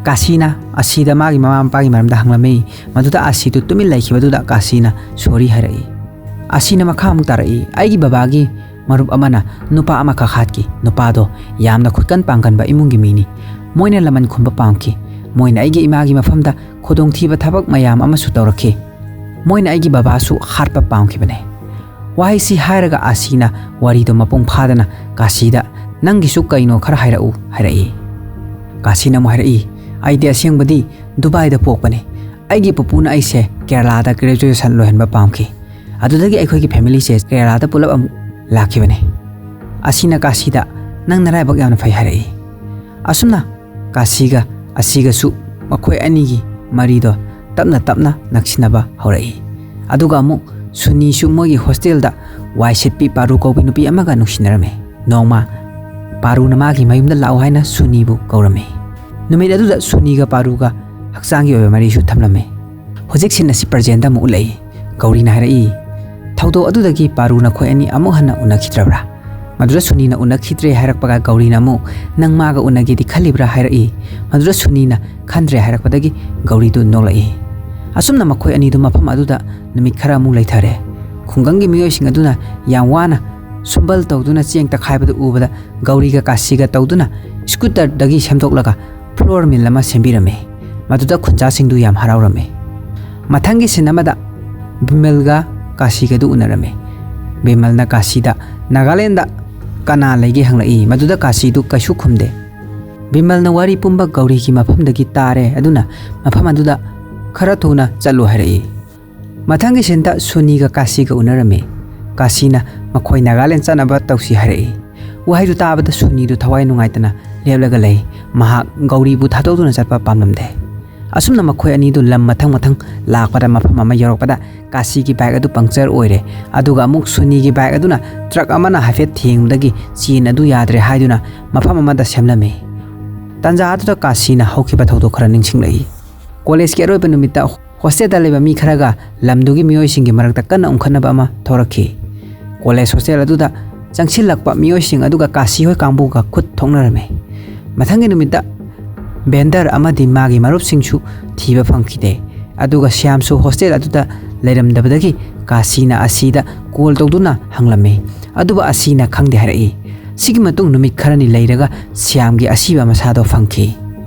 ꯀꯥꯁꯤꯅ ꯑꯁꯤꯗ ꯃꯥꯒꯤ ꯃꯃꯥ ꯃꯄꯥꯒꯤ ꯃꯔꯝꯗ ꯍꯪꯂꯝꯃꯤ꯫ ꯃꯗꯨꯗ ꯑꯁꯤꯗꯨ ꯇꯨꯃꯤꯟ ꯂꯩꯈꯤꯕꯗꯨꯗ ꯀꯥꯁꯤꯅ ꯁꯣꯔꯤ ꯍꯥꯏꯔꯛꯏ꯫ ꯑꯁꯤꯅ ꯃꯈꯥ ꯑꯃꯨꯛ ꯇꯥꯔꯛꯏ, "ꯑꯩꯒꯤ ꯕꯕꯥꯒꯤ ꯃꯔꯨꯞ ꯑꯃꯅ ꯅꯨꯄꯥ ꯑꯃꯈꯛ ꯍꯥꯠꯈꯤ꯫ ꯅꯨꯄꯥꯗꯣ ꯌꯥꯝꯅ ꯈꯨꯠꯀꯟ ꯄꯥꯡꯒꯟꯕ ꯏꯃꯨꯡꯒꯤ ꯃꯤꯅꯤ꯫ ꯃꯣꯏꯅ ꯂꯃꯟ ꯈꯨꯝꯕ ꯄꯥꯝꯈꯤ꯫ ꯃꯣꯏꯅ ꯑꯩꯒꯤ ꯏꯃꯥꯒꯤ ꯃꯐꯝꯗ ꯈꯨꯗꯣꯡꯊꯤꯕ ꯊꯕꯛ ꯃꯌꯥꯝ ꯑꯃꯁꯨ ꯇꯧꯔꯛꯈꯤ꯫ ꯃꯣꯏꯅ ꯑꯩꯒꯤ ꯕꯕꯥꯁꯨ ꯍꯥꯠꯄ ꯄꯥꯝꯈꯤꯕꯅꯦ"꯫ ꯋꯥꯍꯩꯁꯤ ꯍꯥꯏꯔꯒ ꯑꯁꯤꯅ ꯋꯥꯔꯤꯗꯣ ꯃꯄꯨꯡ ꯐꯥꯗꯅ ꯀꯥꯁꯤꯗ, "ꯅꯪꯒꯤꯁꯨ ꯀꯩꯅꯣ ꯈꯔ ꯍꯥꯏꯔꯛꯎ" ꯍꯥꯏꯔꯛꯏ꯫ ꯀꯥꯁꯤꯅ ꯑꯃꯨꯛ ꯍꯥꯏꯔꯛꯏ, "ꯑꯩꯗꯤ ꯑꯁꯦꯡꯕꯗꯤ ꯗꯨꯕꯥꯏꯗ ꯄꯣꯛꯄꯅꯦ꯫ ꯑꯩꯒꯤ ꯄꯨꯄꯨꯅ ꯑꯩꯁꯦ ꯀꯦꯔꯂꯥꯗ ꯒ꯭ꯔꯦꯖꯨꯑꯦꯁꯟ ꯂꯣꯏꯍꯟꯕ ꯄꯥꯝꯈꯤ꯫ ꯑꯗꯨꯗꯒꯤ ꯑꯩꯈꯣꯏꯒꯤ ꯐꯦꯃꯤꯂꯤꯁꯦ ꯀꯦꯔꯂꯥꯗ ꯄꯨꯂꯞ ꯑꯃꯨꯛ ꯂꯥꯛꯈꯤꯕꯅꯦ"꯫ ꯑꯁꯤꯅ ꯀꯥꯁꯤꯗ, "ꯅꯪ ꯅꯔꯥꯏꯕꯛ ꯌꯥꯝꯅ ꯐꯩ" ꯍꯥꯏꯔꯛꯏ꯫ ꯑꯁꯨꯝꯅ ꯀꯥꯁꯤꯒ ꯑꯁꯤꯒꯁꯨ ꯃꯈꯣꯏ ꯑꯅꯤꯒꯤ ꯃꯔꯤꯗꯣ ꯇꯞꯅ ꯇꯞꯅ ꯅꯛꯁꯤꯟꯅꯕ ꯍꯧꯔꯛꯏ꯫ ꯑꯗꯨꯒ ꯑꯃꯨꯛ ꯁꯨꯅꯤꯁꯨ ꯃꯣꯏꯒꯤ ꯍꯣꯁꯇꯦꯜꯗ ꯋꯥꯏ ꯁꯤꯠꯄꯤ ꯄꯥꯔꯨ ꯀꯧꯕꯤ ꯅꯨꯄꯤ ꯑꯃꯒ ꯅꯨꯡꯁꯤꯅꯔꯝꯃꯤ꯫ ꯅꯣꯡꯃ ꯄꯥꯔꯨꯅ ꯃꯥꯒꯤ ꯃꯌꯨꯝꯗ ꯂꯥꯛꯎ ꯍꯥꯏꯅ ꯁꯨꯅꯤꯕꯨ ꯀꯧꯔꯝꯃꯤ꯫ ꯅꯨꯃꯤꯠ ꯑꯗꯨꯗ ꯁꯨꯅꯤꯒ ꯄꯥꯔꯨꯒ ꯍꯛꯆꯥꯡꯒꯤ ꯑꯣꯏꯕ ꯃꯔꯤꯁꯨ ꯊꯝꯂꯝꯃꯤ꯫ ꯍꯧꯖꯤꯛ ꯁꯤꯟ ꯑꯁꯤ ꯄ꯭ꯔꯖꯦꯟꯗ ꯑꯃꯨꯛ ꯎꯠꯂꯛꯏ꯫ ꯒꯧꯔꯤꯅ ꯍꯥꯏꯔꯛꯏ, "ꯊꯧꯗꯣꯛ ꯑꯗꯨꯗꯒꯤ ꯄꯥꯔꯨ ꯅꯈꯣꯏ ꯑꯅꯤ ꯑꯃꯨꯛ ꯍꯟꯅ ꯎꯅꯈꯤꯗ꯭ꯔꯕ꯭ꯔꯥ?" ꯃꯗꯨꯗ ꯁꯨꯅꯤꯅ ꯎꯅꯈꯤꯗ꯭ꯔꯦ ꯍꯥꯏꯔꯛꯄꯒ ꯒꯧꯔꯤꯅ ꯑꯃꯨꯛ, "ꯅꯪ ꯃꯥꯒ ꯎꯅꯒꯦꯗꯤ ꯈꯜꯂꯤꯕ꯭ꯔꯥ?" ꯍꯥꯏꯔꯛꯏ꯫ ꯃꯗꯨꯗ ꯁꯨꯅꯤꯅ ꯈꯟꯗ꯭ꯔꯦ ꯍꯥꯏꯔꯛꯄꯗꯒꯤ ꯒꯧꯔꯤꯗꯨ ꯅꯣꯛꯂꯛꯏ꯫ ꯑꯁꯨꯝꯅ ꯃꯈꯣꯏ ꯑꯅꯤꯗꯨ ꯃꯐꯝ ꯑꯗꯨꯗ ꯅꯨꯃꯤꯠ ꯈꯔ ꯑꯃꯨꯛ ꯂꯩꯊꯔꯦ꯫ ꯈꯨꯡꯒꯪꯒꯤ ꯃꯤꯑꯣꯏꯁꯤꯡ ꯑꯗꯨꯅ ꯌꯥꯝ ꯋꯥꯅ ꯁꯨꯝꯕꯜ ꯇꯧꯗꯨꯅ ꯆꯦꯡ ꯇꯛꯈꯥꯏꯕꯗꯨ ꯎꯕꯗ ꯒꯧꯔꯤꯒ ꯀꯥꯁꯤꯒ ꯇꯧꯗꯨꯅ ꯁ꯭ꯀꯨꯇꯔꯗꯒꯤ ꯁꯦꯝꯗꯣꯛꯂꯒ ꯐ꯭ꯂꯣꯔ ꯃꯤꯜ ꯑꯃ ꯁꯦꯝꯕꯤꯔꯝꯃꯤ꯫ ꯃꯗꯨꯗ ꯈꯨꯟꯖꯥꯁꯤꯡꯗꯨ ꯌꯥꯝ ꯍꯔꯥꯎꯔꯝꯃꯤ꯫ ꯃꯊꯪꯒꯤ ꯁꯤꯟ ꯑꯃꯗ ꯕꯤꯃꯜꯒ ꯀꯥꯁꯤꯒꯗꯨ ꯎꯅꯔꯝꯃꯤ꯫ ꯕꯤꯃꯜꯅ ꯀꯥꯁꯤꯗ, "ꯅꯥꯒꯥꯂꯦꯟꯗ ꯀꯅꯥ ꯂꯩꯒꯦ?" ꯍꯪꯂꯛꯏ꯫ ꯃꯗꯨꯗ ꯀꯥꯁꯤꯗꯨ ꯀꯩꯁꯨ ꯈꯨꯝꯗꯦ꯫ ꯕꯤꯃꯜꯅ ꯋꯥꯔꯤ ꯄꯨꯝꯕ ꯒꯧꯔꯤꯒꯤ ꯃꯐꯝꯗꯒꯤ ꯇꯥꯔꯦ, ꯑꯗꯨꯅ ꯃꯐꯝ ꯑꯗꯨꯗ ꯈꯔ ꯊꯨꯅ ꯆꯠꯂꯨ ꯍꯥꯏꯔꯛꯏ꯫ ꯃꯊꯪꯒꯤ ꯁꯤꯟꯗ ꯁꯨꯅꯤꯒ ꯀꯥꯁꯤꯒ ꯎꯅꯔꯝꯃꯤ꯫ ꯀꯥꯁꯤꯅ ꯃꯈꯣꯏ ꯅꯥꯒꯥꯂꯦꯟ ꯆꯠꯅꯕ ꯇꯧꯁꯤ ꯍꯥꯏꯔꯛꯏ꯫ ꯋꯥꯍꯩꯗꯨ ꯇꯥꯕꯗ ꯁꯨꯅꯤꯗꯨ ꯊꯋꯥꯏ ꯅꯨꯡꯉꯥꯏꯇꯅ ꯂꯦꯞꯂꯒ ꯂꯩ꯫ ꯃꯍꯥꯛ ꯒꯧꯔꯤꯕꯨ ꯊꯥꯗꯣꯛꯇꯨꯅ ꯆꯠꯄ ꯄꯥꯝꯂꯝꯗꯦ꯫ ꯑꯁꯨꯝꯅ ꯃꯈꯣꯏ ꯑꯅꯤꯗꯨ ꯂꯝ ꯃꯊꯪ ꯃꯊꯪ ꯂꯥꯛꯄꯗ ꯃꯐꯝ ꯑꯃ ꯌꯧꯔꯛꯄꯗ ꯀꯥꯁꯤꯒꯤ ꯕꯥꯏꯛ ꯑꯗꯨ ꯄꯪꯆꯔ ꯑꯣꯏꯔꯦ꯫ ꯑꯗꯨꯒ ꯑꯃꯨꯛ ꯁꯨꯅꯤꯒꯤ ꯕꯥꯏꯛ ꯑꯗꯨꯅ ꯇ꯭ꯔꯛ ꯑꯃꯅ ꯍꯥꯏꯐꯦꯠ ꯊꯦꯡꯕꯗꯒꯤ ꯆꯦꯟ ꯑꯗꯨ ꯌꯥꯗ꯭ꯔꯦ ꯍꯥꯏꯗꯨꯅ ꯃꯐꯝ ꯑꯃꯗ ꯁꯦꯝꯂꯝꯃꯤ꯫ ꯇꯥꯟꯖꯥ ꯑꯗꯨꯗ ꯀꯥꯁꯤꯅ ꯍꯧꯈꯤꯕ ꯊꯧꯗꯣꯛ ꯈꯔ ꯅꯤꯡꯁꯤꯡꯂꯛꯏ꯫ ꯀꯣꯂꯦꯖꯀꯤ ꯑꯔꯣꯏꯕ ꯅꯨꯃꯤꯠꯇ ꯍꯣꯁꯇꯦꯜꯗ ꯂꯩꯕ ꯃꯤ ꯈꯔꯒ ꯂꯝꯗꯨꯒꯤ ꯃꯤꯑꯣꯏꯁꯤꯡꯒꯤ ꯃꯔꯛꯇ ꯀꯟꯅ ꯎꯪꯈꯠꯅꯕ ꯑꯃ ꯊꯣꯔꯛꯈꯤ꯫ ꯀꯣꯂꯦꯖ ꯍꯣꯁꯇꯦꯜ ꯑꯗꯨꯗ ꯆꯪꯁꯤꯜꯂꯛꯄ ꯃꯤꯑꯣꯏꯁꯤꯡ ꯑꯗꯨꯒ ꯀꯥꯁꯤ ꯍꯣꯏ ꯀꯥꯡꯕꯨꯒ ꯈꯨꯠ ꯊꯣꯛꯅꯔꯝꯃꯤ꯫ ꯃꯊꯪꯒꯤ ꯅꯨꯃꯤꯠꯇ ꯕꯦꯟꯗꯔ ꯑꯃꯗꯤ ꯃꯥꯒꯤ ꯃꯔꯨꯞꯁꯤꯡꯁꯨ ꯊꯤꯕ ꯐꯪꯈꯤꯗꯦ꯫ ꯑꯗꯨꯒ ꯁ꯭ꯌꯥꯝꯁꯨ ꯍꯣꯁꯇꯦꯜ ꯑꯗꯨꯗ ꯂꯩꯔꯝꯗꯕꯗꯒꯤ ꯀꯥꯁꯤꯅ ꯑꯁꯤꯗ ꯀꯣꯜ ꯇꯧꯗꯨꯅ ꯍꯪꯂꯝꯃꯤ꯫ ꯑꯗꯨꯕꯨ ꯑꯁꯤꯅ ꯈꯪꯗꯦ ꯍꯥꯏꯔꯛꯏ꯫ ꯁꯤꯒꯤ ꯃꯇꯨꯡ ꯅꯨꯃꯤꯠ ꯈꯔꯅꯤ ꯂꯩꯔꯒ ꯁ꯭ꯌꯥꯝꯒꯤ ꯑꯁꯤꯕ ꯃꯁꯥꯗꯣ ꯐꯪꯈꯤ꯫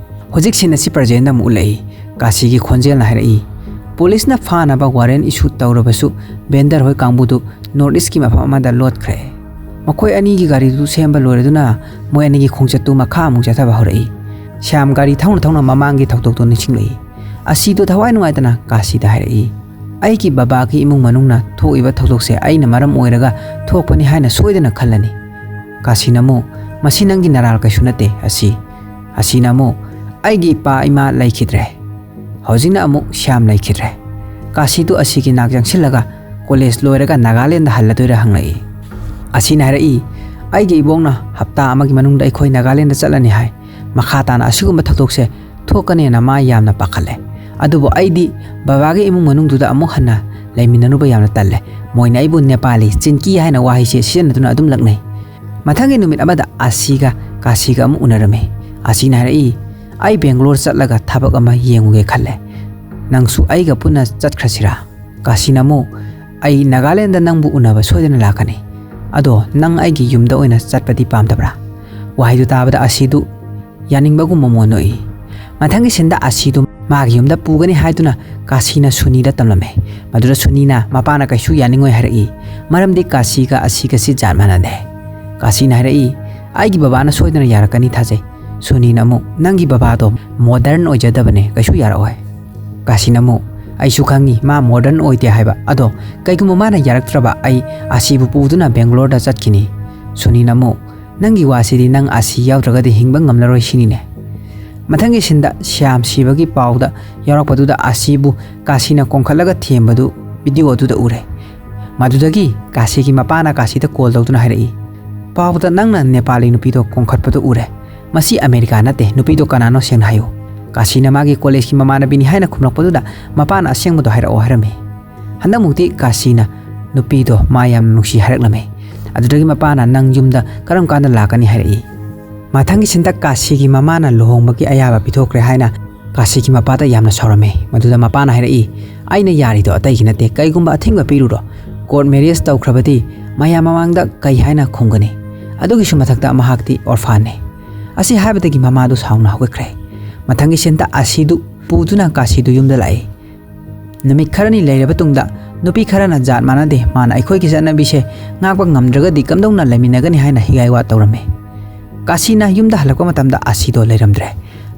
ꯍꯧꯖꯤꯛ ꯁꯤꯟ ꯑꯁꯤ ꯄ꯭ꯔꯖꯦꯟꯗ ꯑꯃꯨꯛ ꯎꯠꯂꯛꯏ꯫ ꯀꯥꯁꯤꯒꯤ ꯈꯣꯟꯖꯦꯜꯅ ꯍꯥꯏꯔꯛꯏ, "ꯄꯨꯂꯤꯁꯅ ꯐꯥꯅꯕ ꯋꯥꯔꯦꯟ ꯏꯁꯨ ꯇꯧꯔꯕꯁꯨ ꯕꯦꯟꯗꯔ ꯍꯣꯏ ꯀꯥꯡꯕꯨꯗꯨ ꯅꯣꯔꯠ ꯏꯁꯀꯤ ꯃꯐꯝ ꯑꯃꯗ ꯂꯣꯠꯈ꯭ꯔꯦ꯫ ꯃꯈꯣꯏ ꯑꯅꯤꯒꯤ ꯒꯥꯔꯤꯗꯨ ꯁꯦꯝꯕ ꯂꯣꯏꯔꯗꯨꯅ ꯃꯣꯏ ꯑꯅꯤꯒꯤ ꯈꯣꯡꯆꯠꯇꯨ ꯃꯈꯥ ꯑꯃꯨꯛ ꯆꯠꯊꯕ ꯍꯧꯔꯛꯏ꯫ ꯁ꯭ꯌꯥꯝ ꯒꯥꯔꯤ ꯊꯧꯅ ꯊꯧꯅ ꯃꯃꯥꯡꯒꯤ ꯊꯧꯗꯣꯛꯇꯨ ꯅꯤꯡꯁꯤꯡꯂꯛꯏ꯫ ꯑꯁꯤꯗꯨ ꯊꯋꯥꯏ ꯅꯨꯡꯉꯥꯏꯇꯅ ꯀꯥꯁꯤꯗ ꯍꯥꯏꯔꯛꯏ, "ꯑꯩꯒꯤ ꯕꯕꯥꯒꯤ ꯏꯃꯨꯡ ꯃꯅꯨꯡꯅ ꯊꯣꯛꯏꯕ ꯊꯧꯗꯣꯛꯁꯦ ꯑꯩꯅ ꯃꯔꯝ ꯑꯣꯏꯔꯒ ꯊꯣꯛꯄꯅꯤ ꯍꯥꯏꯅ ꯁꯣꯏꯗꯅ ꯈꯜꯂꯅꯤ꯫" ꯀꯥꯁꯤꯅ ꯑꯃꯨꯛ, "ꯃꯁꯤ ꯅꯪꯒꯤ ꯅꯔꯥꯜ ꯀꯩꯁꯨ ꯅꯠꯇꯦ ꯑꯁꯤ꯫" ꯑꯁꯤꯅ ꯑꯃꯨꯛ, "ꯑꯩꯒꯤ ꯏꯄꯥ ꯏꯃꯥ ꯂꯩꯈꯤꯗ꯭ꯔꯦ꯫ ꯍꯧꯖꯤꯛꯅ ꯑꯃꯨꯛ ꯁ꯭ꯌꯥꯝ ꯂꯩꯈꯤꯗ꯭ꯔꯦ꯫" ꯀꯥꯁꯤꯗꯨ ꯑꯁꯤꯒꯤ ꯅꯥꯛ ꯆꯪꯁꯤꯜꯂꯒ, "ꯀꯣꯂꯦꯖ ꯂꯣꯏꯔꯒ ꯅꯥꯒꯥꯂꯦꯟꯗ ꯍꯜꯂꯗꯣꯏꯔꯥ?" ꯍꯪꯂꯛꯏ꯫ ꯑꯁꯤꯅ ꯍꯥꯏꯔꯛꯏ, "ꯑꯩꯒꯤ ꯏꯕꯣꯛꯅ ꯍꯞꯇꯥ ꯑꯃꯒꯤ ꯃꯅꯨꯡꯗ ꯑꯩꯈꯣꯏ ꯅꯥꯒꯥꯂꯦꯟꯗ ꯆꯠꯂꯅꯤ ꯍꯥꯏ꯫ ꯃꯈꯥ ꯇꯥꯅ ꯑꯁꯤꯒꯨꯝꯕ ꯊꯧꯗꯣꯛꯁꯦ ꯊꯣꯛꯀꯅꯦꯅ ꯃꯥ ꯌꯥꯝꯅ ꯄꯥꯈꯠꯂꯦ꯫ ꯑꯗꯨꯕꯨ ꯑꯩꯗꯤ ꯕꯕꯥꯒꯤ ꯏꯃꯨꯡ ꯃꯅꯨꯡꯗꯨꯗ ꯑꯃꯨꯛ ꯍꯟꯅ ꯂꯩꯃꯤꯟꯅꯔꯨꯕ ꯌꯥꯝꯅ ꯇꯜꯂꯦ꯫ ꯃꯣꯏꯅ ꯑꯩꯕꯨ ꯅꯦꯄꯥꯂꯤ ꯆꯤꯟꯀꯤ ꯍꯥꯏꯅ ꯋꯥꯍꯩꯁꯦ ꯁꯤꯖꯤꯟꯅꯗꯨꯅ ꯑꯗꯨꯝ ꯂꯛꯅꯩ꯫" ꯃꯊꯪꯒꯤ ꯅꯨꯃꯤꯠ ꯑꯃꯗ ꯑꯁꯤꯒ ꯀꯥꯁꯤꯒ ꯑꯃꯨꯛ ꯎꯅꯔꯝꯃꯤ꯫ ꯑꯁꯤꯅ ꯍꯥꯏꯔꯛꯏ, "ꯑꯩ ꯕꯦꯡꯒ꯭ꯂꯣꯔ ꯆꯠꯂꯒ ꯊꯕꯛ ꯑꯃ ꯌꯦꯡꯉꯨꯒꯦ ꯈꯜꯂꯦ꯫ ꯅꯪꯁꯨ ꯑꯩꯒ ꯄꯨꯟꯅ ꯆꯠꯈ꯭ꯔꯁꯤꯔꯥ?" ꯀꯥꯁꯤꯅ ꯑꯃꯨꯛ, "ꯑꯩ ꯅꯥꯒꯥꯂꯦꯟꯗ ꯅꯪꯕꯨ ꯎꯅꯕ ꯁꯣꯏꯗꯅ ꯂꯥꯛꯀꯅꯤ꯫ ꯑꯗꯣ ꯅꯪ ꯑꯩꯒꯤ ꯌꯨꯝꯗ ꯑꯣꯏꯅ ꯆꯠꯄꯗꯤ ꯄꯥꯝꯗꯕ꯭ꯔꯥ?" ꯋꯥꯍꯩꯗꯨ ꯇꯥꯕꯗ ꯑꯁꯤꯗꯨ ꯌꯥꯅꯤꯡꯕꯒꯨꯝꯕ ꯃꯑꯣꯡ ꯅꯣꯛꯏ꯫ ꯃꯊꯪꯒꯤ ꯁꯤꯟꯗ ꯑꯁꯤꯗꯨ ꯃꯥꯒꯤ ꯌꯨꯝꯗ ꯄꯨꯒꯅꯤ ꯍꯥꯏꯗꯨꯅ ꯀꯥꯁꯤꯅ ꯁꯨꯅꯤꯗ ꯇꯝꯂꯝꯃꯦ꯫ ꯃꯗꯨꯗ ꯁꯨꯅꯤꯅ ꯃꯄꯥꯅ ꯀꯩꯁꯨ ꯌꯥꯅꯤꯡꯉꯣꯏ ꯍꯥꯏꯔꯛꯏ꯫ ꯃꯔꯝꯗꯤ ꯀꯥꯁꯤꯒ ꯑꯁꯤꯒꯁꯤ ꯖꯥꯠ ꯃꯥꯟꯅꯗꯦ꯫ ꯀꯥꯁꯤꯅ ꯍꯥꯏꯔꯛꯏ, "ꯑꯩꯒꯤ ꯕꯕꯥꯅ ꯁꯣꯏꯗꯅ ꯌꯥꯔꯛꯀꯅꯤ ꯊꯥꯖꯩ꯫" ꯁꯨꯅꯤꯅ ꯑꯃꯨꯛ, "ꯅꯪꯒꯤ ꯕꯕꯥꯗꯣ ꯃꯣꯗꯔꯟ ꯑꯣꯏꯖꯗꯕꯅꯦ, ꯀꯩꯁꯨ ꯌꯥꯔꯛꯑꯣꯏ꯫" ꯀꯥꯁꯤꯅ ꯑꯃꯨꯛ, "ꯑꯩꯁꯨ ꯈꯪꯉꯤ ꯃꯥ ꯃꯣꯗꯔꯟ ꯑꯣꯏꯗꯦ ꯍꯥꯏꯕ, ꯑꯗꯣ ꯀꯩꯒꯨꯝꯕ ꯃꯥꯅ ꯌꯥꯔꯛꯇ꯭ꯔꯕ ꯑꯩ ꯑꯁꯤꯕꯨ ꯄꯨꯗꯨꯅ ꯕꯦꯡꯒ꯭ꯂꯣꯔꯗ ꯆꯠꯈꯤꯅꯤ꯫" ꯁꯨꯅꯤꯅ ꯑꯃꯨꯛ, "ꯅꯪꯒꯤ ꯋꯥꯁꯤꯗꯤ ꯅꯪ ꯑꯁꯤ ꯌꯥꯎꯗ꯭ꯔꯒꯗꯤ ꯍꯤꯡꯕ ꯉꯝꯂꯔꯣꯏ ꯁꯤꯅꯤꯅꯦ?" ꯃꯊꯪꯒꯤ ꯁꯤꯟꯗ ꯁ꯭ꯌꯥꯝ ꯁꯤꯕꯒꯤ ꯄꯥꯎꯗ ꯌꯥꯎꯔꯛꯄꯗꯨꯗ ꯑꯁꯤꯕꯨ ꯀꯥꯁꯤꯅ ꯀꯣꯟꯈꯠꯂꯒ ꯊꯦꯝꯕꯗꯨ ꯚꯤꯗꯤꯑꯣ ꯑꯗꯨꯗ ꯎꯔꯦ꯫ ꯃꯗꯨꯗꯒꯤ ꯀꯥꯁꯤꯒꯤ ꯃꯄꯥꯅ ꯀꯥꯁꯤꯗ ꯀꯣꯜ ꯇꯧꯗꯨꯅ ꯍꯥꯏꯔꯛꯏ, "ꯄꯥꯎꯗ ꯅꯪꯅ ꯅꯦꯄꯥꯂꯤ ꯅꯨꯄꯤꯗꯣ ꯀꯣꯟꯈꯠꯄꯗꯨ ꯎꯔꯦ꯫ ꯃꯁꯤ ꯑꯃꯦꯔꯤꯀꯥ ꯅꯠꯇꯦ, ꯅꯨꯄꯤꯗꯣ ꯀꯅꯥꯅꯣ ꯁꯦꯡꯅ ꯍꯥꯏꯌꯨ꯫" ꯀꯥꯁꯤꯅ ꯃꯥꯒꯤ ꯀꯣꯂꯦꯖꯀꯤ ꯃꯃꯥꯟꯅꯕꯤꯅꯤ ꯍꯥꯏꯅ ꯈꯨꯝꯂꯛꯄꯗꯨꯗ ꯃꯄꯥꯅ ꯑꯁꯦꯡꯕꯗꯣ ꯍꯥꯏꯔꯛꯑꯣ ꯍꯥꯏꯔꯝꯃꯤ꯫ ꯍꯟꯗꯛꯃꯨꯛꯇꯤ ꯀꯥꯁꯤꯅ ꯅꯨꯄꯤꯗꯣ ꯃꯥ ꯌꯥꯝꯅ ꯅꯨꯡꯁꯤ ꯍꯥꯏꯔꯛꯂꯝꯃꯤ꯫ ꯑꯗꯨꯗꯒꯤ ꯃꯄꯥꯅ, "ꯅꯪ ꯌꯨꯝꯗ ꯀꯔꯝ ꯀꯥꯟꯗ ꯂꯥꯛꯀꯅꯤ?" ꯍꯥꯏꯔꯛꯏ꯫ ꯃꯊꯪꯒꯤ ꯁꯤꯟꯗ ꯀꯥꯁꯤꯒꯤ ꯃꯃꯥꯅ ꯂꯨꯍꯣꯡꯕꯒꯤ ꯑꯌꯥꯕ ꯄꯤꯊꯣꯛꯈ꯭ꯔꯦ ꯍꯥꯏꯅ ꯀꯥꯁꯤꯒꯤ ꯃꯄꯥꯗ ꯌꯥꯝꯅ ꯁꯥꯎꯔꯝꯃꯤ꯫ ꯃꯗꯨꯗ ꯃꯄꯥꯅ ꯍꯥꯏꯔꯛꯏ, "ꯑꯩꯅ ꯌꯥꯔꯤꯗꯣ ꯑꯇꯩꯒꯤ ꯅꯠꯇꯦ, ꯀꯩꯒꯨꯝꯕ ꯑꯊꯤꯡꯕ ꯄꯤꯔꯨꯔꯣ, ꯀꯣꯔꯠ ꯃꯦꯔꯤꯌꯦꯖ ꯇꯧꯈ꯭ꯔꯕꯗꯤ ꯃꯌꯥꯝ ꯃꯃꯥꯡꯗ ꯀꯩ ꯍꯥꯏꯅ ꯈꯨꯝꯒꯅꯤ? ꯑꯗꯨꯒꯤꯁꯨ ꯃꯊꯛꯇ ꯃꯍꯥꯛꯇꯤ ꯑꯣꯔꯐꯥꯟꯅꯤ"꯫ ꯑꯁꯤ ꯍꯥꯏꯕꯗꯒꯤ ꯃꯃꯥꯗꯨ ꯁꯥꯎꯅ ꯍꯧꯒꯠꯈ꯭ꯔꯦ꯫ ꯃꯊꯪꯒꯤ ꯁꯤꯟꯗ ꯑꯁꯤꯗꯨ ꯄꯨꯗꯨꯅ ꯀꯥꯁꯤꯗꯨ ꯌꯨꯝꯗ ꯂꯥꯛꯏ꯫ ꯅꯨꯃꯤꯠ ꯈꯔꯅꯤ ꯂꯩꯔꯕ ꯇꯨꯡꯗ ꯅꯨꯄꯤ ꯈꯔꯅ ꯖꯥꯠ ꯃꯥꯟꯅꯗꯦ, ꯃꯥꯅ ꯑꯩꯈꯣꯏꯒꯤ ꯆꯠꯅꯕꯤꯁꯦ ꯉꯥꯛꯄ ꯉꯝꯗ꯭ꯔꯒꯗꯤ ꯀꯝꯗꯧꯅ ꯂꯩꯃꯤꯟꯅꯒꯅꯤ ꯍꯥꯏꯅ ꯍꯤꯒꯥꯏ ꯋꯥ ꯇꯧꯔꯝꯃꯤ꯫ ꯀꯥꯁꯤꯅ ꯌꯨꯝꯗ ꯍꯜꯂꯛꯄ ꯃꯇꯝꯗ ꯑꯁꯤꯗꯣ ꯂꯩꯔꯝꯗ꯭ꯔꯦ꯫